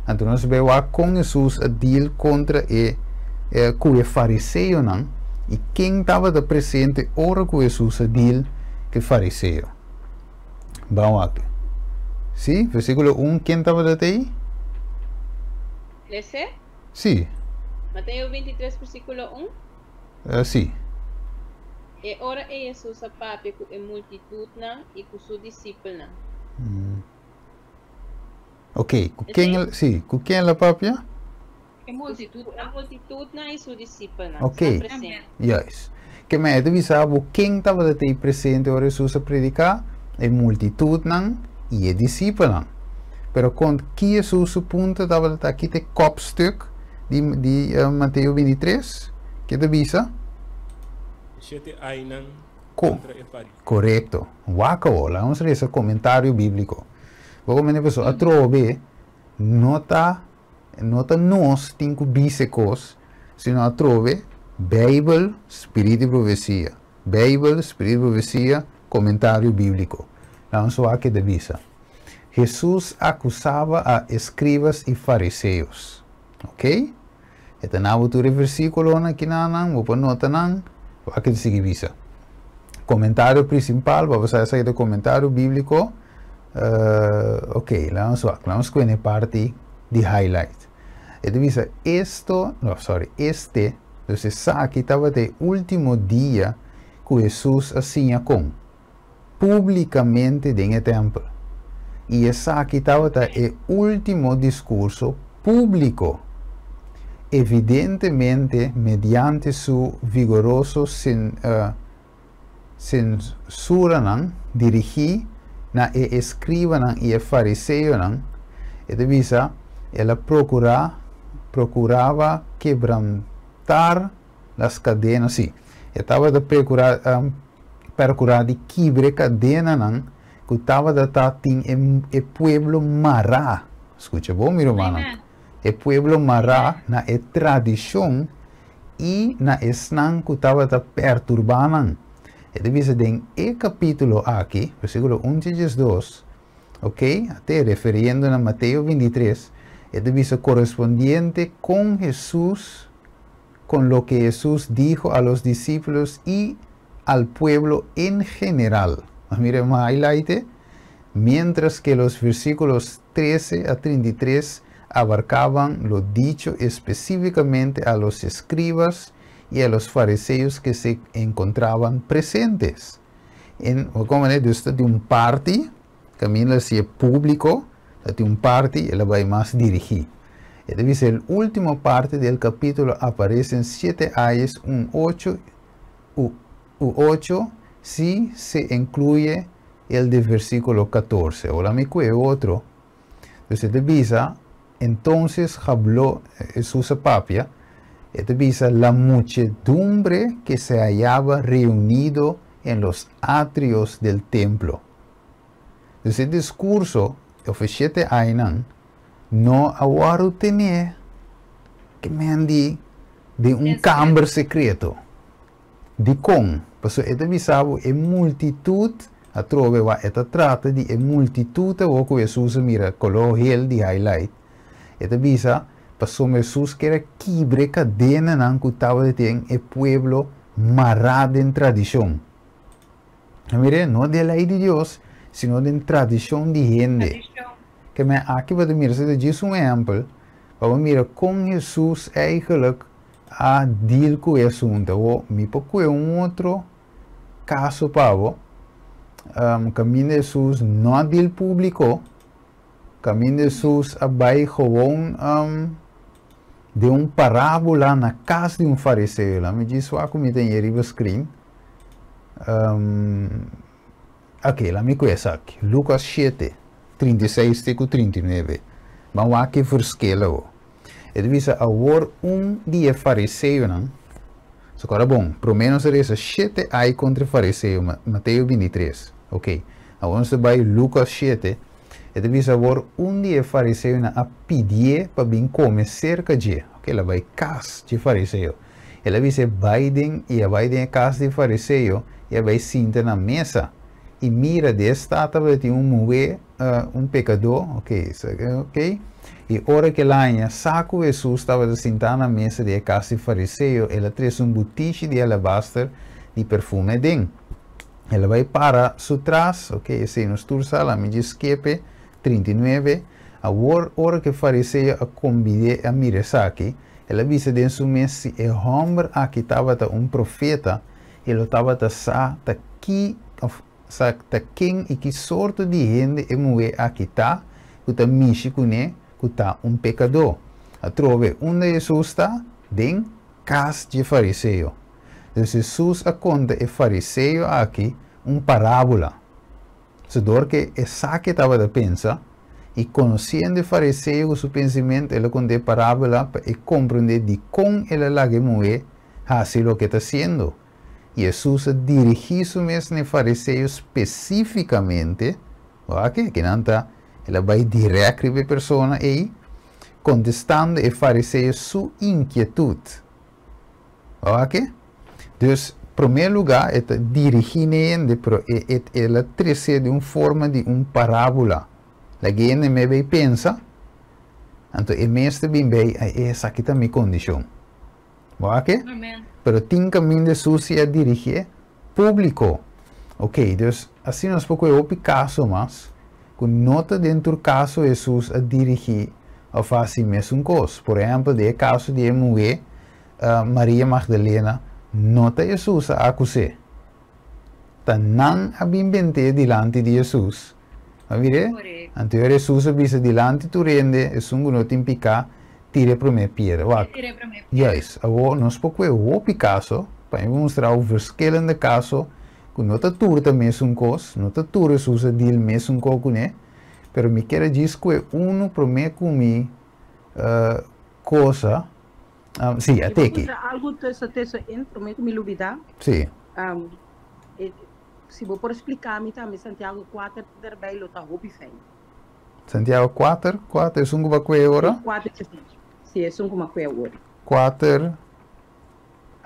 Anto nos ta bai kon Hesus a deal kontra e ku e fariseonan i ken tabata presente ora ku Hesus a deal ku fariseo. Ban aki. Si, versíkulo 1, ken tabata ei? Lesa? Si. Mateo 23, versíkulo 1. Si. E ora ei Hesus a papia ku e multitutnan i ku su disipelnan. Ok, ku ken, si, ku ken el a papia? E multitut. E multitutnan i su disipelnan. Ok. Juist. Ke men ta bisa ken tabata presente ora Hesus a prediká? E multitutnan i e disipelnan. Pero kon ki Hesus su punto tabata aki te kopstuk di Mateo 23? Ki ta bisa? Shete ainan kontra e fariseo. Korekto. Wak, ban lesa komentario bíbliko. Bo komo persona atrobe no ta nos tin ku bisa kos, sino atrobe Beibel, Spiritu i Profesia. Beibel, Spiritu i Profesia, komentario bíbliko. Ban wak ki ta bisa. Jesús acusaba a escribas y fariseos. Ok? Esta na tur versíkulo aki nan, bo nota nan, aki sigui bisa. Komentario prinsipal, ban sa e komentario bíbliko. Ok, ban wak, ban ku e parti di highlight. E ta bisa, esto, no, sorry, este, entonses aki tabata e último dia ku Hesus a siña kon públikamente den tèmpel. I esaki tabata e último diskurso públiko. Evidentemente, mediante su vigoroso sensura dirigí na e eskribanan i e fariseonan, e ta bisa, el a prokuraba quebrantar las cadenas, si, e tabata perkurá di kibra kadenanan ku tabata tin e pueblo mará. Skucha bon, mi ruman. E pueblo mará na e tradishon i na esnan ku tabata perturbá nan. E ta bisa den e kapítulo aki, versíkulo 1 i 2, ok? Te refiriendo na Mateo 23, e ta bisa korespondiente con Jesús, con lo que Jesús dijo a los discípulos y al pueblo en general. Mira, un highlight. Mientras que los versículos 13 a 33 abarcaban lo dicho específicamente a los escribas y a los fariseos que se encontraban presentes. En, komo e, dus di un parti, kaminda si públiko, di un parti, el a bai mas dirigí. E dice, el último parte del capítulo aparecen siete ayes, un ocho, u, u 8, si se incluye el de versículo 14. Ora mi kue otro. Entonses, ta bisa, entonces habló Jesús a papia, e ta bisa la muchedumbre que se hallaba reunido en los atrios del templo. Entonses, e diskurso, òf shete ainan, no a wòrdu tené ke men di un kamber sekreto. Di kon, pasobra e ta bisa e multitut. Atrobe wak e ta trata di e multitut awor ku Hesus a mira koló hel di highlight. E ta bisa, pasobra Hesus ker a kibra e kadenanan ku tabata den e pueblo mará den tradishon. A mira, no den lei di Dios, sino den tradishon di hende. Ke men aki bo ta mira, esei ta djis un ehèmpel pa bo mira kon Hesus eigenlijk a deal ku e asuntu. Awor, mi por kue un otro kaso pa bo, kaminda Hesus no a deal públiko, kaminda Hesus a bai gewoon den un parábola na kas di un fariseo. Laat mi djis wak ku mi ta hei riba screen. Ok, laat mi kue esaki. Lukas 7, 36 te ku 39. Ban wak e verschil awor. E ta bisa awor un di e fariseonan, so kòrda bon, promé nos a resa shete ai kontra e fariseo, Mateo 23, ok, awor nos ta bai Lukas 7, e ta bisa awor un di e fariseonan a pidié pa bin kome serka dje, ok, el a bai kas dje fariseo, el a bis'é bai den, i a bai den e kas di e fariseo, i a bai sinta na mesa, i mira, den e stat tabatin un muhé, un pekadó, ok, ok, i ora ku el a haña sa ku Hesus tabata sintá na mesa di e kas di fariseo, el a trese un butishi di alabaster di perfume aden. El a bai para su tras, ok, esei nos tur sa, laat mi djis skepe, 39, Awor, ora ku e fariseo a kombid'é a mira esaki, el a bisa den su mes, Si e hòmber aki tabata un profeta, e lo tabata sa ta ki, òf, Sa ta ken i ki sorto di hende e muhé aki ta ku ta mishi kuné ku ta un pekadó. Atrobe, unda Hesus ta? Den kas dje fariseo. Dus Hesus a konta e fariseo aki un parábola. So dor ke esaki tabata pensa, i konosiendo e fariseo ku su pensimentu, el a konta e parábola pa e komprondé dikon el a laga e muhé hasi loke e ta hasiendo. Hesus a dirigí su mes na e fariseo spesífikamente, wak aki nan ta, el a bai dirèkt riba e persona ei, kontestando e fariseo su inkietut. Wak? Dus, promé lugá e ta dirigí na e hende, pero e, e, el a tres'é den un forma di un parábola. Laga e hende mes bai pensa, anto e mes ta bin bei, ai, esaki ta mi kondishon. Bo a ke? Pero tin kaminda Hesus si a dirigié públiko. Ok, dus asina nos por kohe hopi kaso mas ku no ta den tur kaso Hesus a dirigí òf hasi mesun kos. Por ehèmpel, den e kaso di e muhé Maria Magdalena, no ta Hesus a akus'é. Ta nan a bin bent'é dilanti di Hesus. Bo a mir'é? Anto Hesus a bisa dilanti tur hende, esun ku no tin piká, tira e promé piedra. Wak, juist, awor nos por kue hopi kaso, pa mi mustra bo verschillende kaso ku no ta tur ta mesun kos, no ta tur Hesus a deal mesun kos kuné, pero mi kier a djis kue unu promé ku mi kosa, si, a Mi por teki. mustra algu tussen tussen in promé ku mi lubidá? Si. Si bo por splika mi tambe Santiago kuater derbei lo ta hopi fijn. Santiago 4, 4, esun ku ba kue ora? Si, 4 Si, esun ku m'a kue awor. 4.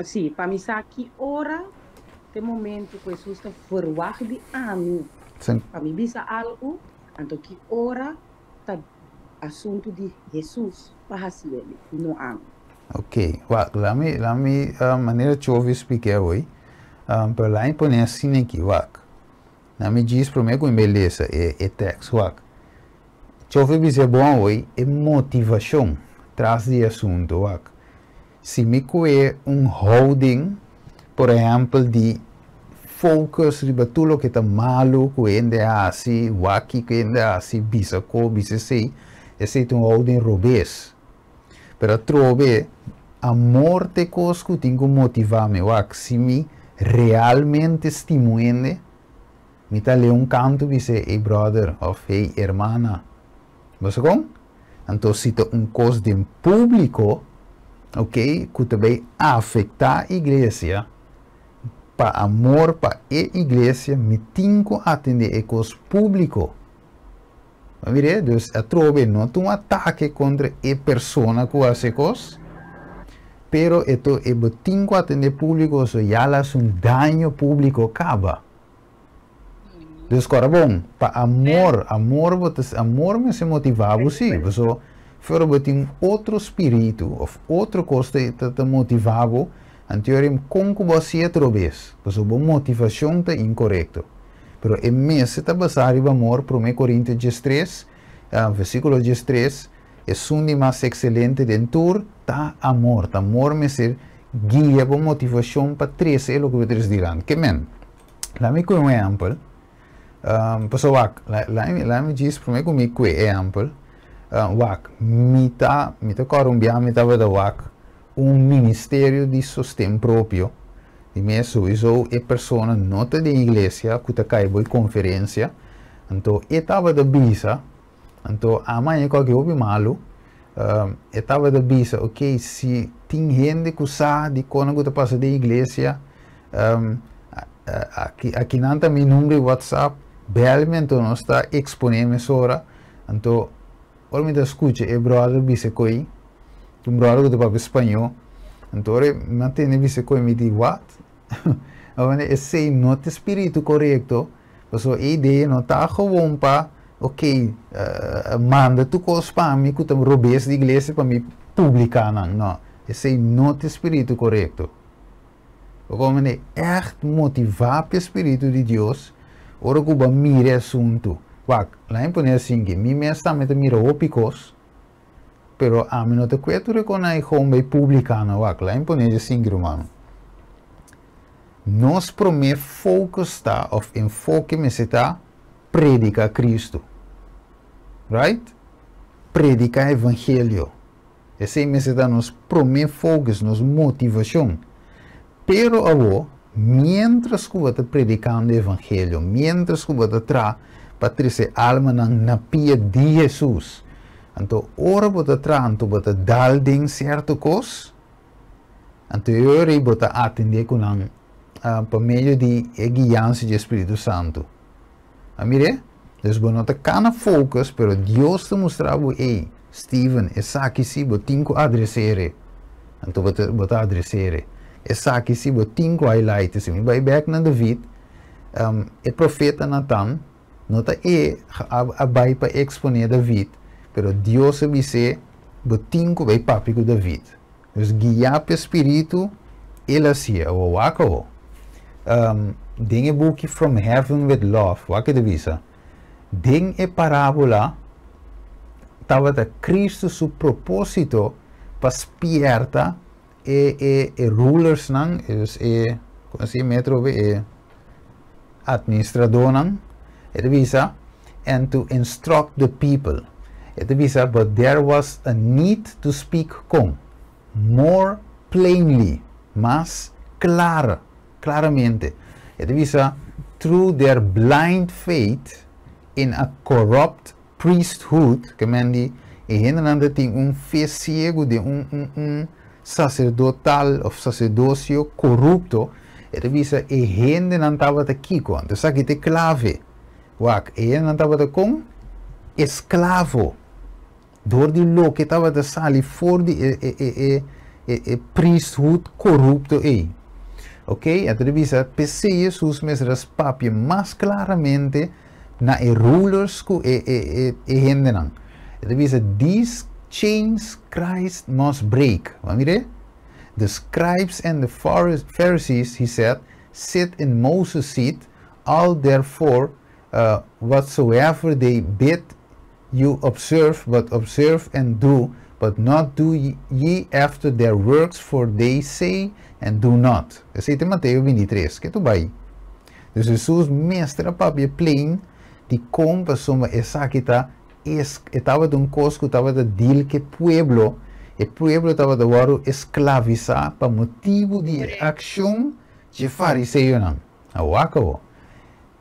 Si, pa mi sa ki ora t'e momento ku Hesus ta verwagt di ami pa mi bisa algu, anto ki ora ta asuntu di Hesus pa hasi el i no ami. Ok, wak, lami, lami manera Chovi splik'é awor, pero lami pone asina aki, wak. Na mi djis promé ku mi bai lesa e e tèks, wak. Chofe bisa e bon awoi e motivashon tras di e asuntu, wak. Si mi kue un houding, por ehèmpel di focus riba tur loke ta malu ku hende a hasi, wak kiko hende a hasi, bisa ko, bisa esei, esei ta un houding robes. Pero atrobe, amor ta e kos ku tin ku motivá mi. Wak, si mi realmente stima un hende, mi ta lei un kantu bis'é, Ey bròder òf hey hermana. Bo sa kon? Anto si ta un kos den públiko, oke, ku ta bai afektá iglesia, pa amor pa e iglesia mi tin ku atendé e kos públiko. Bo mir'é? Dus atrobe no ta un atake kontra e persona ku hasi e kos, pero e to e bo tin ku atendé públiko so ya la hasi un daño públiko kaba. Dus kòrda bon, pa amor, amor bo ta, amor mester motivá bo sí, paso fuera bo tin otro spiritu òf otro kos ta ta ta motivá bo, anto kon ku bo hasié atrobes, paso bo motivashon ta inkorekto. Pero e mester ta basá riba amor, Promé Korintio 13, versíkulo 13, esun di mas ekselente den tur ta amor. Ta amor mester guia bo motivashon pa trese e loke bo trese dilanti. Ke men? Laat mi kue un ehèmpel. Pasobra wak, laat mi djis promé ku mi kue ehèmpel. Wak, mi ta, mi ta kòrda un biaha mi tabata wak un ministerio di sosten propio. Di mes souiso e persona no ta den iglesia ku ta kai bo e konferensia. Anto e tabata bisa, anto a maña kòke hopi malu, e tabata bisa, ok, si tin hende ku sa di kona ku ta pasa den iglesia, aki akinan ta mi number di WhatsApp, bèl mi anto nos ta eksponé mesora. Anto ora mi ta skucha e bròder bisa koi, un bròder ku ta papia spañó, anto ora mi a tende bisa koi mi di what? Awor esei no ta e spiritu korekto, pasobra e idea no ta gewoon pa ok manda tur kos pa mi ku ta robes di iglesia pa mi publiká nan, no, esei no ta e spiritu korekto. Bo por mende ègt motivá pa e spiritu di Dios ora ku bo a mira e asuntu. Wak, laga mi pone asin ki, mi mes tambe ta mira hopi kos, pero ami no ta kue tur e kon ai gewoon bai publiká nan. Wak, laga mi pone dje asin ki, rumannan. Nos promé focus ta òf enfoke mester ta prediká Kristu. Right? Prediká evangelio. Esei mester ta nos promé focus, nos motivashon. Pero awor, miéntras ku bo ta predikando e evangelio, miéntras ku bo ta traha pa trese almanan na pia di Hesus, anto ora bo ta traha anto bo ta dal den sierto kos, anto e ora ei bo ta atendé ku nan pa medio di e guiansa di e Spiritu Santu. A mir'é? Dus bo no ta kana focus, pero Dios ta mustra bo, ey, Steven, esaki si bo tin ku adreser'e. Anto bo ta, bo ta adreser'e. Esaki si bo tin ku highlight. Si mi bai bek na David, um, e profeta Natan, no ta e a, a bai pa eksponé David, pero Dios a bis'é, bo tin ku bai papia ku David. Dus guiá p'e Spiritu, el a si'e. Awor wak awor. Um, den e buki From Heaven with Love, wak e ta bisa, Den e parábola tabata Cristo su propósito pa spierta e, e, e rulersnan, dus e, kon si metro be, e administradónan, e ta bisa, and to instruct the people. E ta bisa, but there was a need to speak kon? More plainly, mas klara, klaramente. E ta bisa, through their blind faith in a corrupt priesthood, ke men di e hendenan ta tin un fe siegu den un un un saserdotal òf saserdosio korupto, e ta bisa e hendenan tabata kiko? Anto esaki ta e klave. Wak, e hendenan tabata kon? Esklavo. Dor di loke tabata sali for di e e e e e e priesthood korupto ei. Ok, anto ta bisa p'esei Hesus mester a papia mas klaramente na e rulers ku e e e e hendenan. E ta bisa these chains Christ must break. Bo a mir'é? The scribes and the Pharisees, he said, sit in Moses' seat, all therefore whatsoever they bid you observe, but observe and do, but not do ye after their works, for they say and do not. Esei ta Mateo 23. Ke tu bai? Dus Hesus mester a papia plain di kon pasobra esaki ta es e tabata un kos ku tabata deal ku e pueblo, e pueblo tabata wòrdu esklavisá pa motibu di e akshon dje fariseonan. Awor akabó.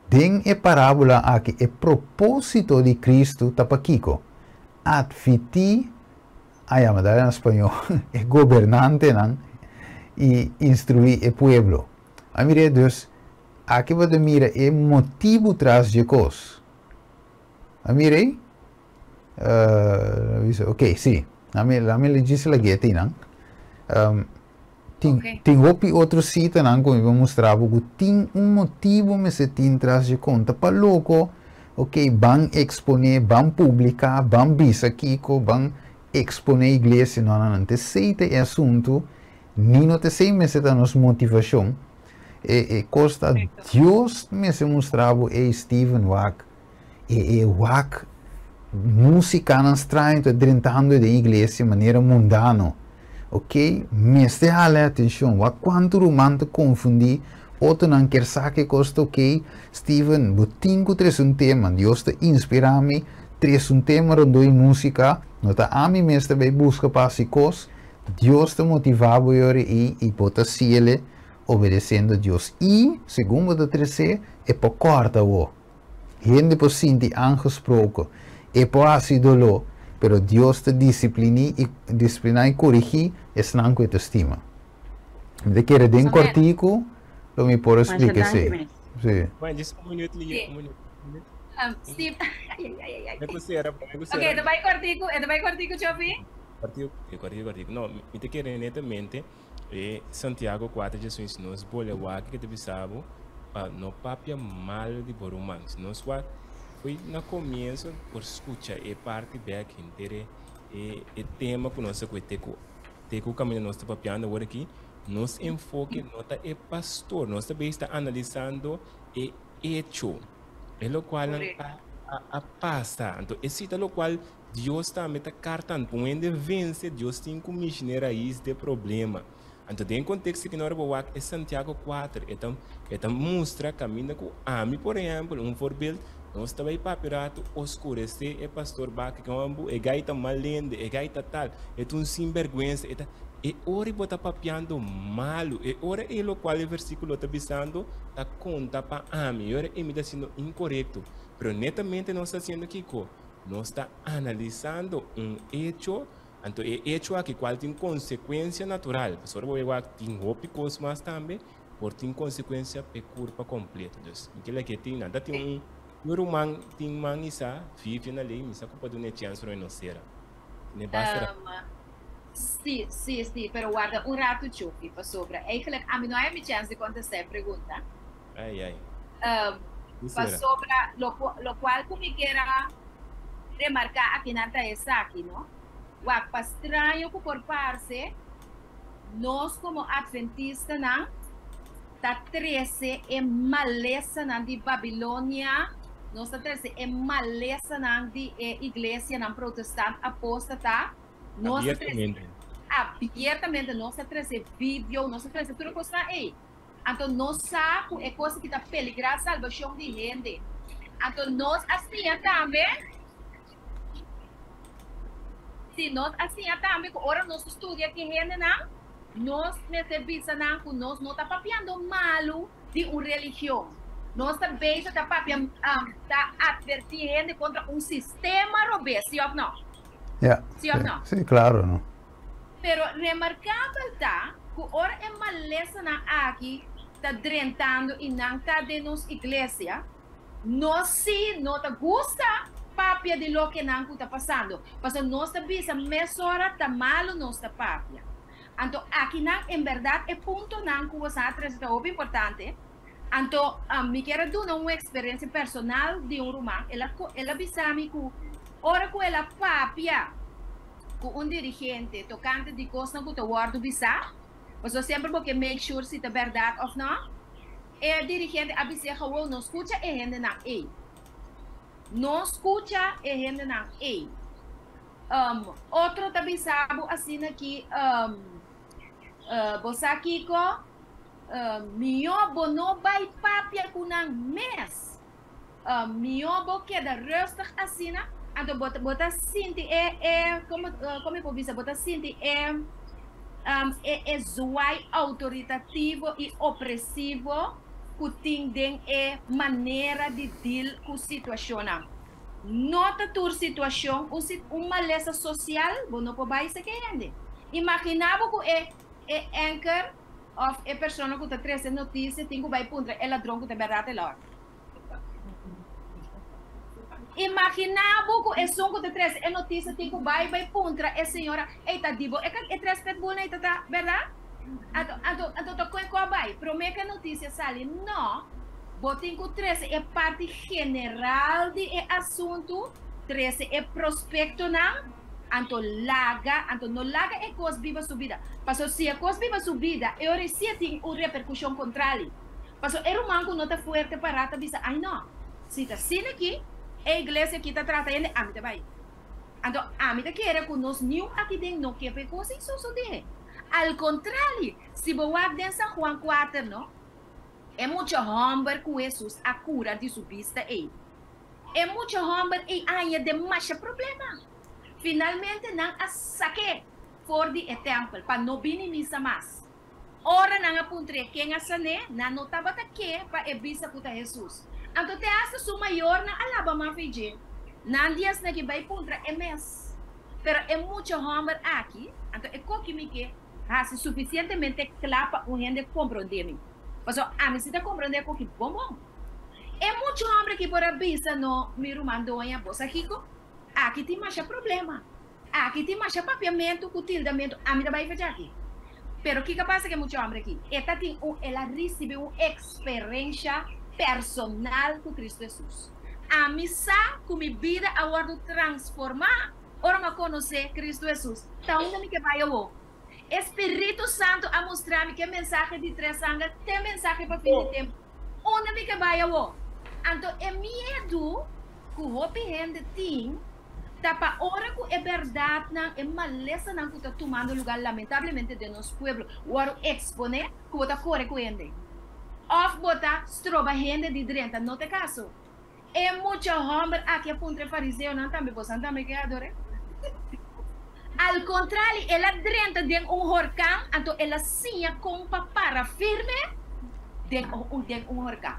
Den e parábola aki e propósito di Kristu ta pa kiko? Advití, a yama dal na spañó, e gobernantenan i instruí e pueblo. A mir'é dus, aki bo ta mira e motibu tras dje kos. A mir'é? Uh, ok, sí. Lami, lami djis lag'é tin nan. Um. Tin, tin hopi otro sitanan ku mi por mustra bo ku tin un motibu mester tin tras dje konta pa loko, ok, ban eksponé, ban publiká, ban bisa kiko, ban eksponé iglesia. No, no, no, ta esei ta e asuntu, ni no ta esei mester ta nos motivashon. E, e kos ta Dios mester mustra bo, ey Steven, wak, e, e wak músikanan straño ta drentando den iglesia manera mundano. Ok, mester hala e atenshon. Wak kuantu ruman ta konfundí, otronan kier sa ke kos ta ok. Steven, bo tin ku trese un tema. Dios ta inspirá mi trese un tema rondó e músika. No ta ami mes ta bai buska pa hasi kos. Dios ta motivá bo e ora ei i bo ta siele obedesiendo Dios. I segun bo ta tres'é, e por kòrta bo. Hende por sinti aangesproken, e por hasi doló, pero Dios ta disipliní i disipliná i korigí esnan ku e ta stima. Mi ta kere den kòrtiku lo mi por a Masha splika danki esei. mes. Sí. Bueno, djis un minuut, Lia, un minuut, un minuut. Steve, ai, ai, ai, ai. Me ku sera, me ku Ok, sera. e ta bai kòrtiku, e ta bai kòrtiku, Chofi? Kòrtiku, kòrtiku, kòrtiku. No, mi ta kere netamente E Santiago 4 djesun si nos bole wak ke ta bisa bo pa no papia malo di bo ruman. Si nos wak foi na comienzo por scucha e parti bek henter e e e tema ku nos a kue te ku te ku kaminda nos ta papiando awor aki, nos enfoke no ta e pastor, nos ta bezig ta analisando e hecho, e lokual nan a a a pasa. Anto esei ta lokual Dios tambe ta kartan pa un hende vense, Dios tin ku mishi n'e rais d'e problema. Anto den e konteksto ki no riba wak e Santiago 4, e ta e ta mustra kaminda ku ami por ehèmpel, un voorbeeld, nos ta bai papia ratu oskuresé e pastor baki ku ambu, e gai ta mal hende, e gai ta tal, e ta un sinbèrgwensa, e ta. E ora bo ta papiando malu, e ora ei lokual e versíkulo ta bisando ta konta pa ami, e ora ei mi ta siendo inkorekto. Pero netamente nos ta hasiendo kiko? Nos ta analisando un hecho, anto e hecho aki cual tin consecuencia natural, pasobra bo wak tin hopi cos mas tambe, por tin consecuencia p'e curpa completo. Dus, mi kila ke tin, nan ta tin un, un ruman tin man isa, Vivian a ley, mi sa cu pa duna e chance pero e no cera. Tene basta rato. Sí, sí, sí, pero warda un rato Chucky, pasobra eigenlijk ami no haya mi chance di contesta e pregunta. Ai, ai. Pasobra locual cu mi kier a remarca akinan ta esaki, no? Wak, pa straño cu por parce, nos como adventistanan ta trece e malesanan di Babilonia, nos ta trece e malesanan di e iglesianan protestant apostata, nos ta trece abiertamente, nos ta trece video, nos ta trece tur e cosnan ey. Anto nos sa ku e kos aki ta peligrá salbashon di hende. Anto nos a siña tambe, sí, nos a siña tambe ku ora nos studia ku e hendenan, nos mester bisa nan ku nos no ta papiando malu di un religion. Nos ta bezig ta papia, ta atvertí hende kontra un sistema robes, sí òf no? Ja, Sí òf no? sí, klaro, no. Pero remarkabel ta ku ora e malesanan aki ta drentando i nan ta den nos iglesia, nos sí no ta gusta papia di loke nan ku ta pasando, pasobra nos ta bisa mesora ta malu nos ta papia. Anto akinan en bèrdat e puntonan ku boso a trese ta hopi importante. Anto mi kier a duna un eksperensia personal di un ruman, el a el a bisa mi ku ora ku el a papia ku un dirigente tokante di kosnan ku ta wòrdu bisá, pasobra semper bo ke make sure si ta bèrdat òf nò, e dirigente a bis'é gewoon no skucha e hendenan ei. No skucha e hendenan ei. Otro ta bisa bo asina ki bo sa kiko, mihó bo no bai papia ku nan mes. Mihó bo keda rustig asina, anto bo bo ta sinti e e komo komo mi por bisa bo ta sinti e e e zwaai autoritativo i opresivo ku tin den e manera di deal ku situashonnan. No ta tur situashon un si un malesa sosial bo no por bai seke hende. Imaginá bo ku e e anchor òf e persona ku ta trese notisia tin ku bai puntra e ladron ku ta bèrdat e lòt. Imaginá bo ku esun ku ta trese e notisia tin ku bai bai puntra e señora, Ey, ta di bo e e tres pitbullnan ei ta ta bèrdat? Anto, anto, anto ta kon ku a bai? Promé ku e notisia sali? No. Bo tin ku trese e parti general di e asuntu, trese e prospektonan, anto laga, anto no laga e kos biba su bida. Pasobra si e kos biba su bida, e ora si e tin un reperkushon kontrali. Pasobra e ruman ku no ta fuerte pará ta bisa, Ai no, si ta asina aki, e iglesia aki ta trata hende, ami ta bai. Anto ami ta kere ku nos niun aki den no ke pa e kos ei sosodé. Al kontrali, si bo wak den San Juan kuater no, e mucha hòmber ku Hesus a kura di su bista ei, e mucha hòmber ei a haña demasha problema. Finalmente nan a sak'é for di e tèmpel pa no bini misa mas. Ora nan a puntr'é ken a san'é, nan no tabata ke pa e bisa ku ta Hesus. Anto te asta su mayornan a laba man fei dje. Nan di asina ki bai puntra e mes. Pero e mucha hòmber aki, anto e koki mi ke hasi sufisientemente kla pa un hende komprondé mi. Pasobra ami si ta komprondé e koki bon bon. E mucha hòmber aki por a bisa, No, mi ruman doña, bo sa kiko? Aki tin masha problema. Aki tin masha papiamentu ku tildamentu, ami ta bai fecha aki. Pero kiko a pasa ku e mucha hòmber aki? E ta tin un, el a risibí un eksperensha personal ku Kristu Hesus. Ami sa ku mi bida a wòrdu transformá ora mi a konosé Kristu Hesus. Ta unda mi ke bai awor? E Spiritu Santu a mustra mi ku e mensahe di tres angel ta e mensahe pa fin di tempu. Unda mi ke bai awor? Anto e miedu ku hopi hende tin ta pa ora ku e bèrdatnan, e malesanan ku ta tumando lugá lamentablemente den nos pueblo wòrdu eksponé, ku bo ta kore ku hende òf bo ta stroba hende di drenta. No ta e kaso. E mucha hòmber aki a puntra e fariseonan tambe, Bosan tambe ke ador'é? Al kontrali, el a drenta den un horkan, anto el a siña kon pa para firme den un horkan.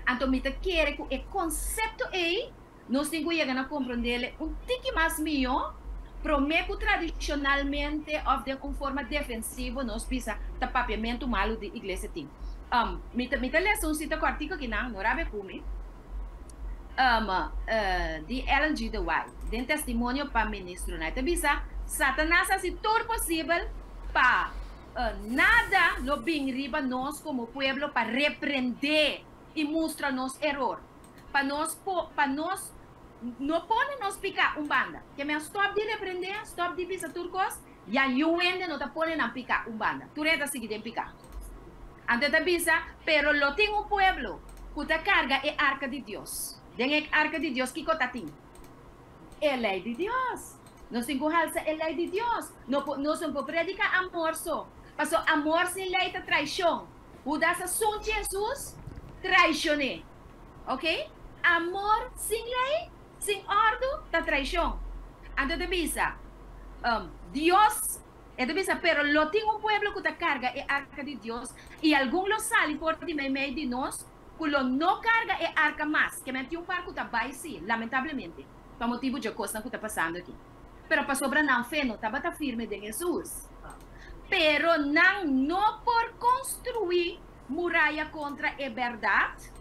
Anto mi ta kere ku e konsepto ei nos tin ku yega na komprondele un tiki mas mihó promé ku tradishonalmente òf den un forma defensivo nos bisa ta papiamentu malu di iglesia tin. Mi ta mi ta lesa un sita kòrtiku akinan, no rabia ku mi, di Ellen G. De White den Testimonio pa Ministronan. E ta bisa, Satanas hasi tur posibel pa Nada lo bin riba nos komo pueblo pa reprendé i mustra nos eror, pa nos po, pa nos no pone nos piká un banda. Ke men stòp di reprendé, stòp di bisa tur kos, ya niun hende no ta pone nan piká un banda. Tur hende ta sigui den piká. Anto e ta bisa, Pero lo tin un pueblo ku ta karga e arka di Dios. Den e arka di Dios kiko ta tin? E lei di Dios. Nos tin ku halsa e lei di Dios. No por, nos no por prediká amor so. Paso amor sin lei ta traishon. Hudas a sunchi Hesus, traishon'é. Ok? Amor sin lei, sin òrdu, ta traishon. Anto e ta bisa, Dios, e ta bisa, pero lo tin un pueblo ku ta karga e arka di Dios, i algun lo sali for di meimei di nos, ku lo no karga e arka mas, ke men tin un par ku ta bai sí, lamentablemente, pa motibu dje kosnan ku ta pasando aki. Pero pasobra nan fe no tabata firme den Hesus. Pero nan no por konstruí muraya kontra e bèrdat,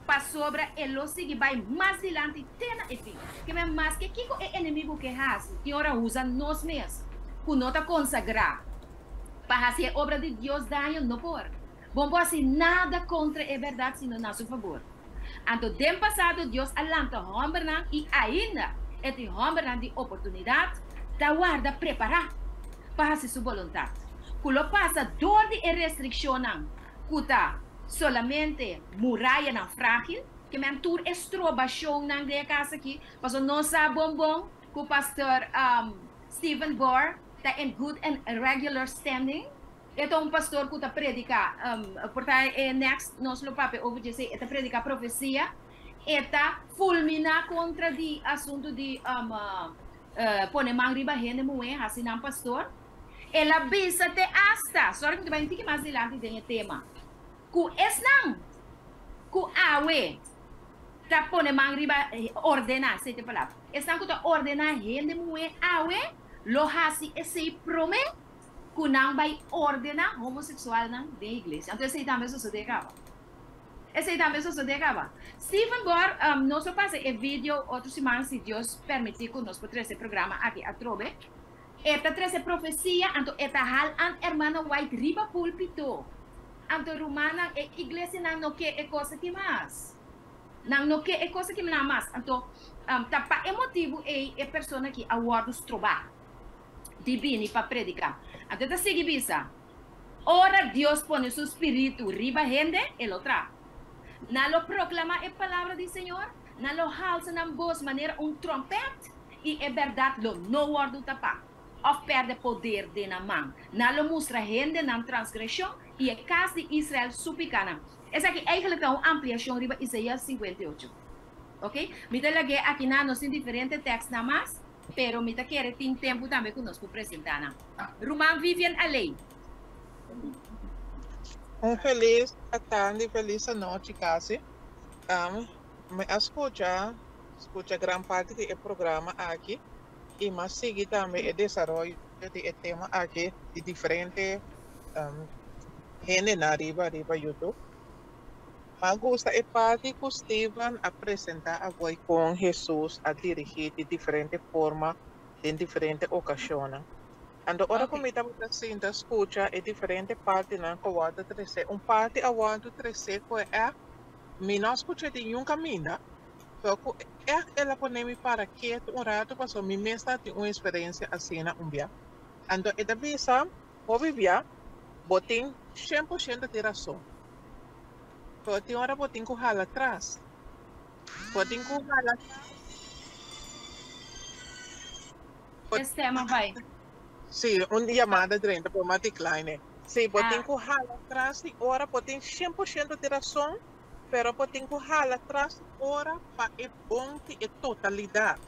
pasobra e lo sigui bai mas dilanti te na e fin. Ke men maske kiko e enemigu ke hasi, tin ora usa nos mes, ku no ta konsagrá, pa hasi e obra di Dios daño, no por. Bo no por hasi nada kontra e bèrdat sino na su fabor. Anto den pasado Dios a lanta hòmbernan i ainda e tin hòmbernan di oportunidat ta warda prepará pa hasi su boluntat, ku lo pasa dor di e restrikshonnan ku ta solamente murayanan frágil, ke men tur e strobashonnan den e kas aki, pasobra nos sa bon bon ku Pastor Steven Boer ta in good and regular standing. E ta un pastor ku ta prediká, por ta e next nos lo papia over dje, e ta prediká profesia, e ta fulminá kontra di asuntu di pone man riba hende muhé, hasi nan pastor. El a bisa te asta, sorry mi ta bai un tiki mas dilanti den e tema, ku esnan ku awe ta pone man riba, ordená, esei ta e palabra, esnan ku ta ordená hende muhé awe lo hasi esei promé ku nan bai ordená homoseksualnan den iglesia. Anto esei tambe sosodé kaba. Esei tambe sosodé kaba. Steven Bor, nos lo pasa e video otro siman si Dios permití ku nos por trese e programa aki atrobe. E ta trese profesia, anto e ta hal an hermana White riba púlpito. Anto rumannan, e iglesianan no ke e kos aki mas. Nan no ke e kos aki nan mas. Anto, ta pa e motibu ei e persona aki a wòrdu strobá di bini pa prediká. Anto e ta sigui bisa, Ora Dios pone su spiritu riba hende, e lo traha. Nan lo proklamá e palabra di Señor, nan lo halsa nan bos manera un tròmpèt, i e bèrdat lo no wòrdu tapá òf pèrdè poder den nan man. Nan lo mustra hende nan transgreshon i e kas di Israel su pikánan. Esaki eigentlik ta un ampliashon riba Isaías 58. Ok, mi ta lag'é akinan, nos tin diferente tèkstnan mas, pero mi ta kere tin tempu tambe ku nos por presentá nan. Ruman Vivian Aley. Un felis tardi, felis anochi kasi. Mi a skucha skucha gran parti di e programa aki i m'a sigui tambe e desaroyo di e tema aki di diferente hendenan riba riba YouTube. M'a gusta e parti ku Steven a presenta awor kon Hesus a dirigi di diferente forma den diferente okashonnan. Anto ora ku mi tabata sinta skucha e diferente partinan ku a wòrdu tresé, un parti a wòrdu tresé ku e ègt Mi no a skucha di niun kaminda, pero ku ègt el a pone mi para ketu un ratu pasobra mi mes ta tin un eksperensia asina un bia. Anto e ta bisa, Hopi bia bo tin 100% di rason, pero tin ora bo tin ku hala atras. Bo tin ku hala atras. E stem a bai. Sí, un yamada drenta por m'a decline. Sí, bo tin ku hala atras di ora, bo tin 100% di rason, pero bo tin ku hala atras di ora pa e bon di e totalidat.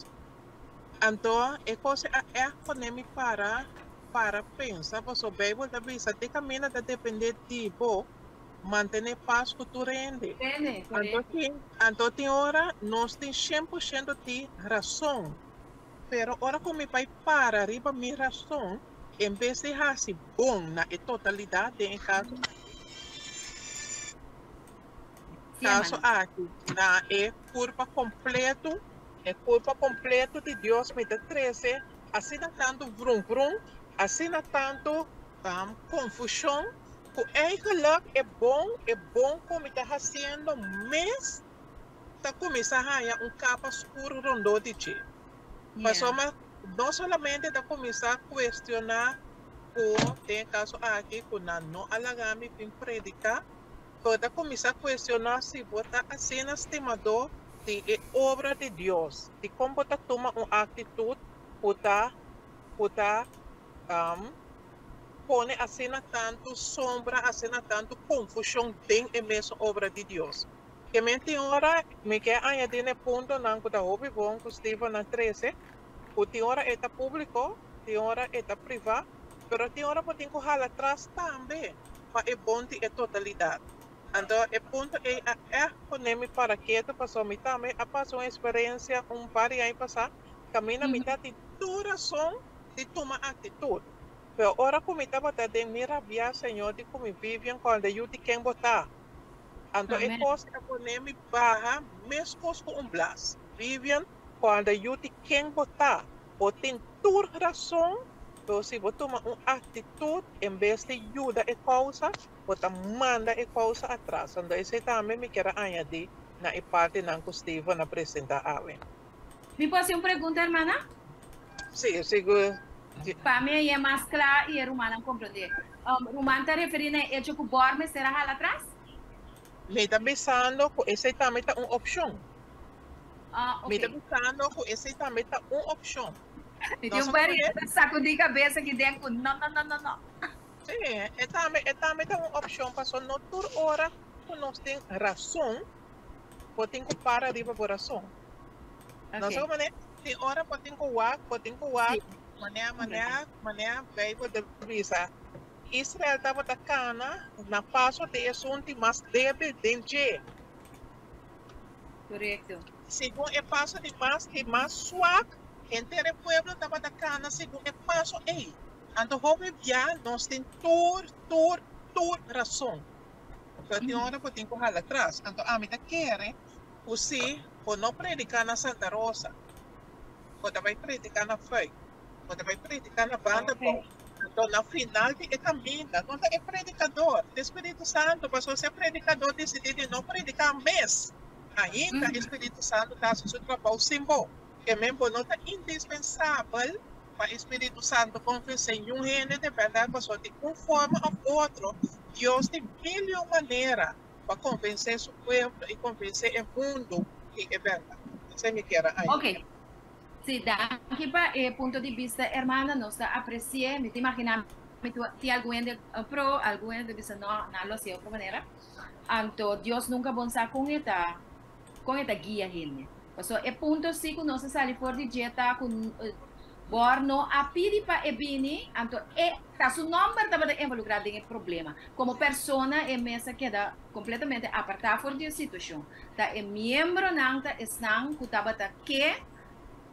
Anto e kos a ègt pone mi para para pensa, pasobra Beibel ta bisa te kaminda ta dependé di bo mantené pas ku tur hende. Anto tin anto tin ora nos tin 100% di rason. Pero ora ku mi bai para riba mi rason, en bes di hasi bon na e totalidat den e kaso aki, kaso aki, na e kurpa kompletu, e kurpa kompletu di Dios mi ta trese asina tantu vrum vrum, asina tantu konfushon, ku eigenlik e bon, e bon ku mi ta hasiendo mes ta kuminsá haña un kapa skur rondó di dje. Pasobra no solamente ta kuminsá kuestioná ku, den e kaso aki, ku nan no a laga mi bin prediká, pero ta kuminsá kuestioná si bo ta asina stimadó di e obra di Dios, dikon bo ta tuma un aktitut ku ta ku ta pone asina tantu sombra, asina tantu konfushon den e mesun obra di Dios. Ke men tin ora mi ke añadí na e puntonan ku ta hopi bon ku Steven a trese, ku tin ora e ta públiko, tin ora e ta privá, pero tin ora bo tin ku hala tras tambe pa e bon di e totalidat. Anto e punto ei a ègt pone mi para ketu pasobra mi tambe a pasa un eksperensia un par di aña pasá kaminda mi ta tin tur rason di tuma aktitut, pero ora ku mi tabata den mi rabiá Señor di ku mi Vivian kòrda yu di ken bo ta. Anto e kos a pone mi baha meskos ku un blas. Vivian, kòrda yu di ken bo ta. Bo tin tur rason, pero si bo tuma un aktitut en bes di yuda e kousa, bo ta manda e kousa atras. Anto esei tambe mi kier a añadí na e partinan ku Steven a presentá awe. Mi por hasi un pregunta, hermana? Sí, sigur. Pa mi e mas kla i e rumannan komprondé. Ruman ta referí na e echo ku bòr mester a hala atras? Mi ta bisando ku esei tambe ta un opshon. Ah, Mi ta ok. bisando ku esei tambe ta un opshon. Mi tin un par hende ta sakudí kabes aki den ku no, no, no, no, no. Sí, e tambe, e tambe ta un opshon pasobra no tur ora ku nos tin rason, bo tin ku para riba bo rason. No Ok. sa manera, tin ora bo tin ku wak, bo tin ku wak, manera, manera, manera Bijbel ta bisa, Israel tabata kana na paso di esun di mas débil den dje. Korekto. Segun e paso di mas di mas swak, henter e pueblo tabata kana segun e paso ei. Anto hopi bia nos tin tur, tur, tur rason. Pero tin ora bo tin ku hala atras. Anto ami ta kere ku si bo no prediká na Santa Rosa, bo ta bai prediká na Fuik. Bo ta bai prediká na banda bou. Anto na final di e kaminda, no ta e predikador, ta e Spiritu Santu. Pasobra si e predikador disidí di no prediká mes, ainda e Spiritu Santu ta hasi su trabou sin bo. Ke men bo no ta indispensabel pa e Spiritu Santu konvensé niun hende di bèrdat, pasobra di un forma òf otro Dios tin mil i un manera pa konvensé su pueblo i konvensé e mundu di e bèrdat. Esei mi kier a añadí. Ok. Sí, danki pa e punto di bista hermana, nos ta apreci'é. Mi ta imaginá mi tin algun hende pro, algun hende ta bisa no, nan lo hasié otro manera. Anto Dios nunca bon sa con e ta con e ta guia hende. Pasobra e punto sí cu nos a sali for di dje ta cu Bor no a pidi pa e bini, anto e ta su nomber tabata involucra den e problema. Como persona e mes a keda completamente aparta for di e situacion. Ta e miembronan ta esnan ku tabata ke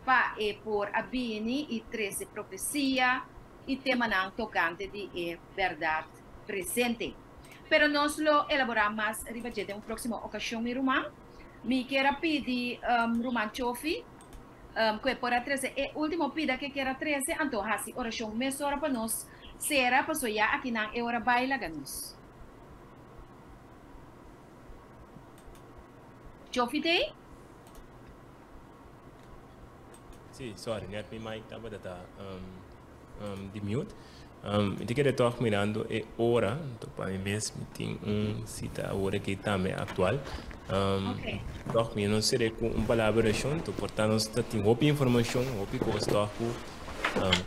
pa e por a bini i trese profesia i temanan tokante di e bèrdat presente. Pero nos lo elaborá mas riba dje den un próksimo okashon, mi ruman. Mi kier a pidi ruman Chofi ku e por a trese e último pida ku e kier a trese, anto hasi orashon mesora pa nos sera, pasobra ya akinan e ora bai laga nos. Joffy t'ei? Sí, sorry, net mi mic tabata ta di mute. Mi ta kere tòg mirando e ora, anto pa mi mes mi tin un sita awor aki tambe aktual. Tòg mi no sere ku un palabra orashon, anto por ta nos ta tin hopi informashon, hopi kos tòg ku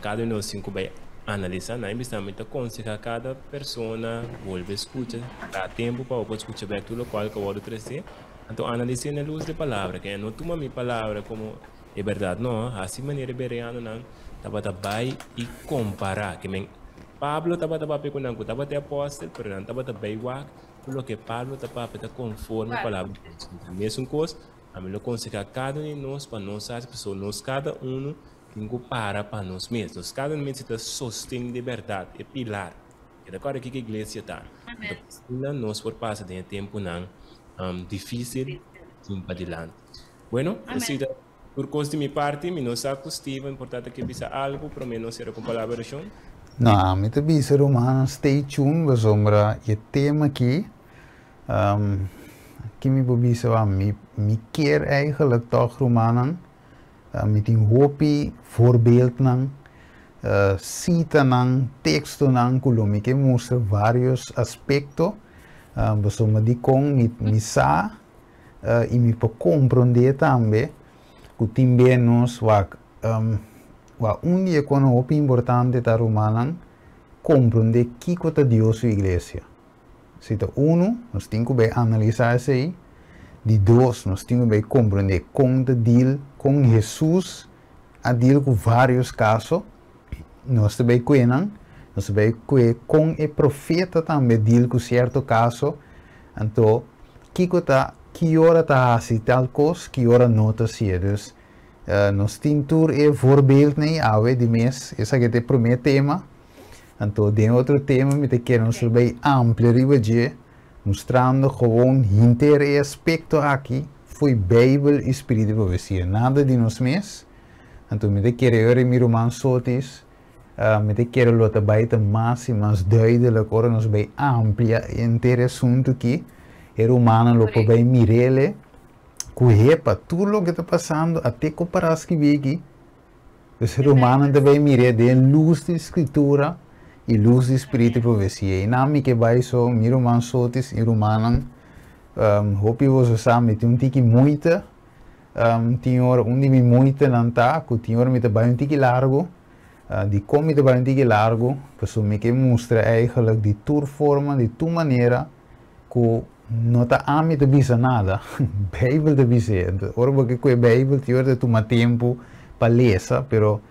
kada un di nos tin ku bai analisá. Nan bisa mi ta konsehá kada persona bolbe skucha, da tempu pa bo por skucha bèk tur lokual ku a wòrdu tresé. Anto analis'é na lus di palabra, ke no tuma mi palabra komo e bèrdat, no, hasi manera e bereanonan tabata bai i kompará. Ke men Pablo tabata papia ku nan ku tabata e apòstel, pero nan tabata bai wak ku loke Pablo ta papia ta konforme palabra di Dios. Anto mesun kos, ami lo konsehá kada un di nos pa nos hasi, pasobra nos kada unu tin ku para pa nos mes. Nos kada un mester ta sosten di bèrdat, e pilar. E ta kòrda kiko iglesia ta. Anto asina nos por pasa den e tempunan difísil tin padilanti. Bueno, esei ta tur kos di mi parti. Mi no sa ku Steven por ta ta ke bisa algu promé nos sera ku un palabra orashon. No, ami ta bisa rumannan stay tuned pasobra e tema aki ki mi por bisa wa mi mi kier eigenlijk tòg rumannan Mi tin hopi voorbeeldnan, sitanan, tekstonan ku lo mi ke mustra vários aspekto pasobra dikon mi sa i mi por komprondé tambe ku tin be nos wak wak un di e konan hopi importante ta rumannan komprondé kiko ta Dios su iglesia. Si ta unu, nos tin ku bai analisá esei. Di dos, nos tin ku bai komprendé kon ta deal, kon Hesus a deal ku vários kaso. Nos ta bai kue nan, nos ta bai kue kon e profeta tambe deal ku sierto kaso. Anto, kiko ta, ki ora ta hasi tal kos, ki ora no ta hasié. Dus, nos tin tur e voorbeeldnan ei awe di mes. Esaki ta e promé tema. Anto den otro tema mi ta kere nos lo bay amplia riba dje, mustrando gewoon hinter e aspecto aki fo'i Bijbel y Spiritu di Profecia. Nada di nos mes. Anto mi ta kere ora mi ruman Sotis, mi ta kere lo ta bay ta mas y mas duidelijk ora nos bay amplia henter e asunto aki, e rumannan lo por bay mirele cu hepa tur loke ta pasando a te cu para skibi aki. E rumannan ta bay mir'é den lus di Scritura i lus di Spiritu di Profesia. I nan mi ke bay so, mi ruman Sotis i rumannan, hopi boso sa mi tin un tiki moita, tin ora un di mi moitanan ta ku tin ora mi ta bay un tiki largu. Dikon mi ta bay un tiki largu? Pasobra mi ke mustra eigenlijk di tur forma, di tur manera ku no ta ami ta bisa nada, Beibel ta bis'é. Entonces, ora bo ke kue Beibel, tin ora ta tuma tempu pa lesa, pero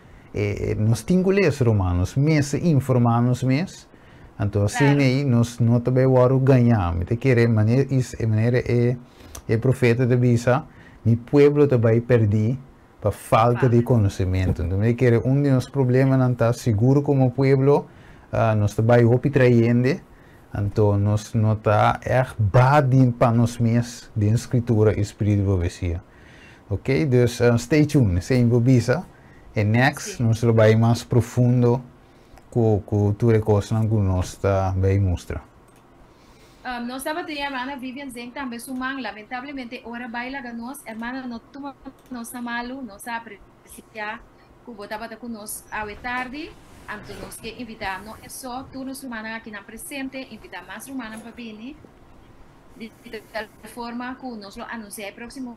nos tin ku lesa, ruman, nos mester informá nos mes. Anto asina ei nos no ta bai wòrdu gañá. Mi ta kere manera is e manera e e profeta ta bisa, mi pueblo ta bai pèrdí pa falta di konosementu. Entonces mi ta kere un di nos problemanan ta sigur komo pueblo nos ta bai hopi trayende. Anto nos no ta ègt badi pa nos mes den Skritura i Spiritu di Profesia. Ok, dus stay tuned, esei mi por bisa. E next nos lo bai mas profundo ku ku tur e kosnan ku nos ta bai mustra. Nos tabatin hermana Vivian Zeng tambe su man, lamentablemente ora bai laga nos, hermana no tuma nos na malu, nos a aprecia ku bo tabata ku nos awe tardi, anto nos ke invita no e so tur nos rumannan akinan presente, invita mas rumannan pa bini, di tal forma ku nos lo anuncia e proximo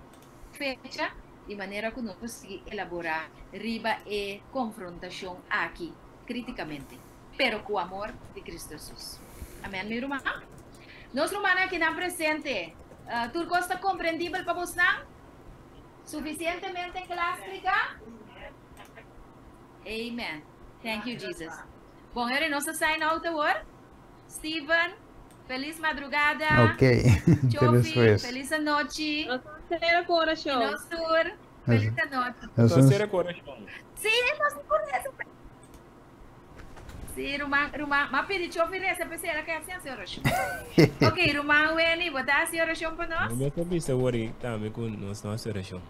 fecha, di manera ku nos por sigui elaborá riba e konfrontashon aki kritikamente, pero ku amor di Kristu Hesus. Amèn, mi ruman. Nos rumannan akinan presente, tur kos ta komprendibel pa bosnan? Sufisientemente kla spliká? Amen. Thank you, Jesus. Bon, ora nos a sign out awor. Steven, felis madrugada. Ok, te Chofi, despues. felis anochi. Nos ta sera ku I orashon. nos tur, felis anochi. Nos Nos un sera ku orashon. Sí, nos tin ku resa. Sí, ruman, ruman, m'a pidi Chofi resa p'esei el a keda sin hasi orashon. Ok, ruman Wenny, bo ta hasi orashon pa nos? Mi ta bisa awor ei tambe ku nos no hasi orashon.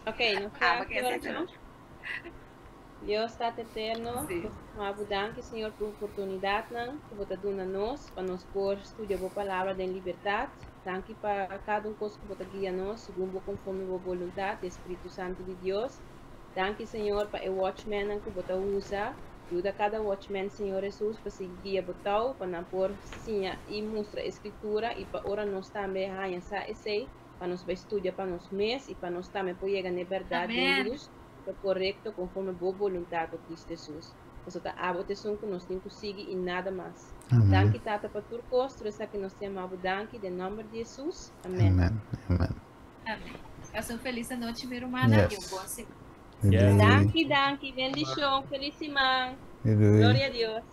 Ok, nos ta Ah, bo hasi ke hasi orashon. orashon. Dios Tata Eterno, Sí. nos ta yama bo danki, Señor, pa e oportunidatnan ku bo ta duna nos pa nos por studia bo Palabra den libertat. Danki pa kada un kos ku bo ta guia nos segun bo konforme bo boluntat, di e Spiritu Santu di Dios. Danki, Señor, pa e watchmannan ku bo ta usa. Yuda kada watchman, Señor Hesus, pa sigui guia bo tou, pa nan por siña i mustra e Skritura i pa ora nos tambe haña sa esei, pa nos bai studia pa nos mes i pa nos tambe por yega n'e bèrdat den Amèn. lus ku ta korekto konforme bo boluntat, o Kristu Hesus. Pasobra ta abo ta esun ku nos tin ku sigui i nada mas. Amèn. Danki, Tata, pa tur kos, tur esaki nos ta yama bo danki, den nòmber di Hesus. Amèn. Amèn. Amèn. Amèn. Pasa un felis anochi, mi rumannan, i un Yes. bon siman. Doei Yes. doei. Danki, danki. Bendishon. Felis siman. Doei doei. Gloria a Dios.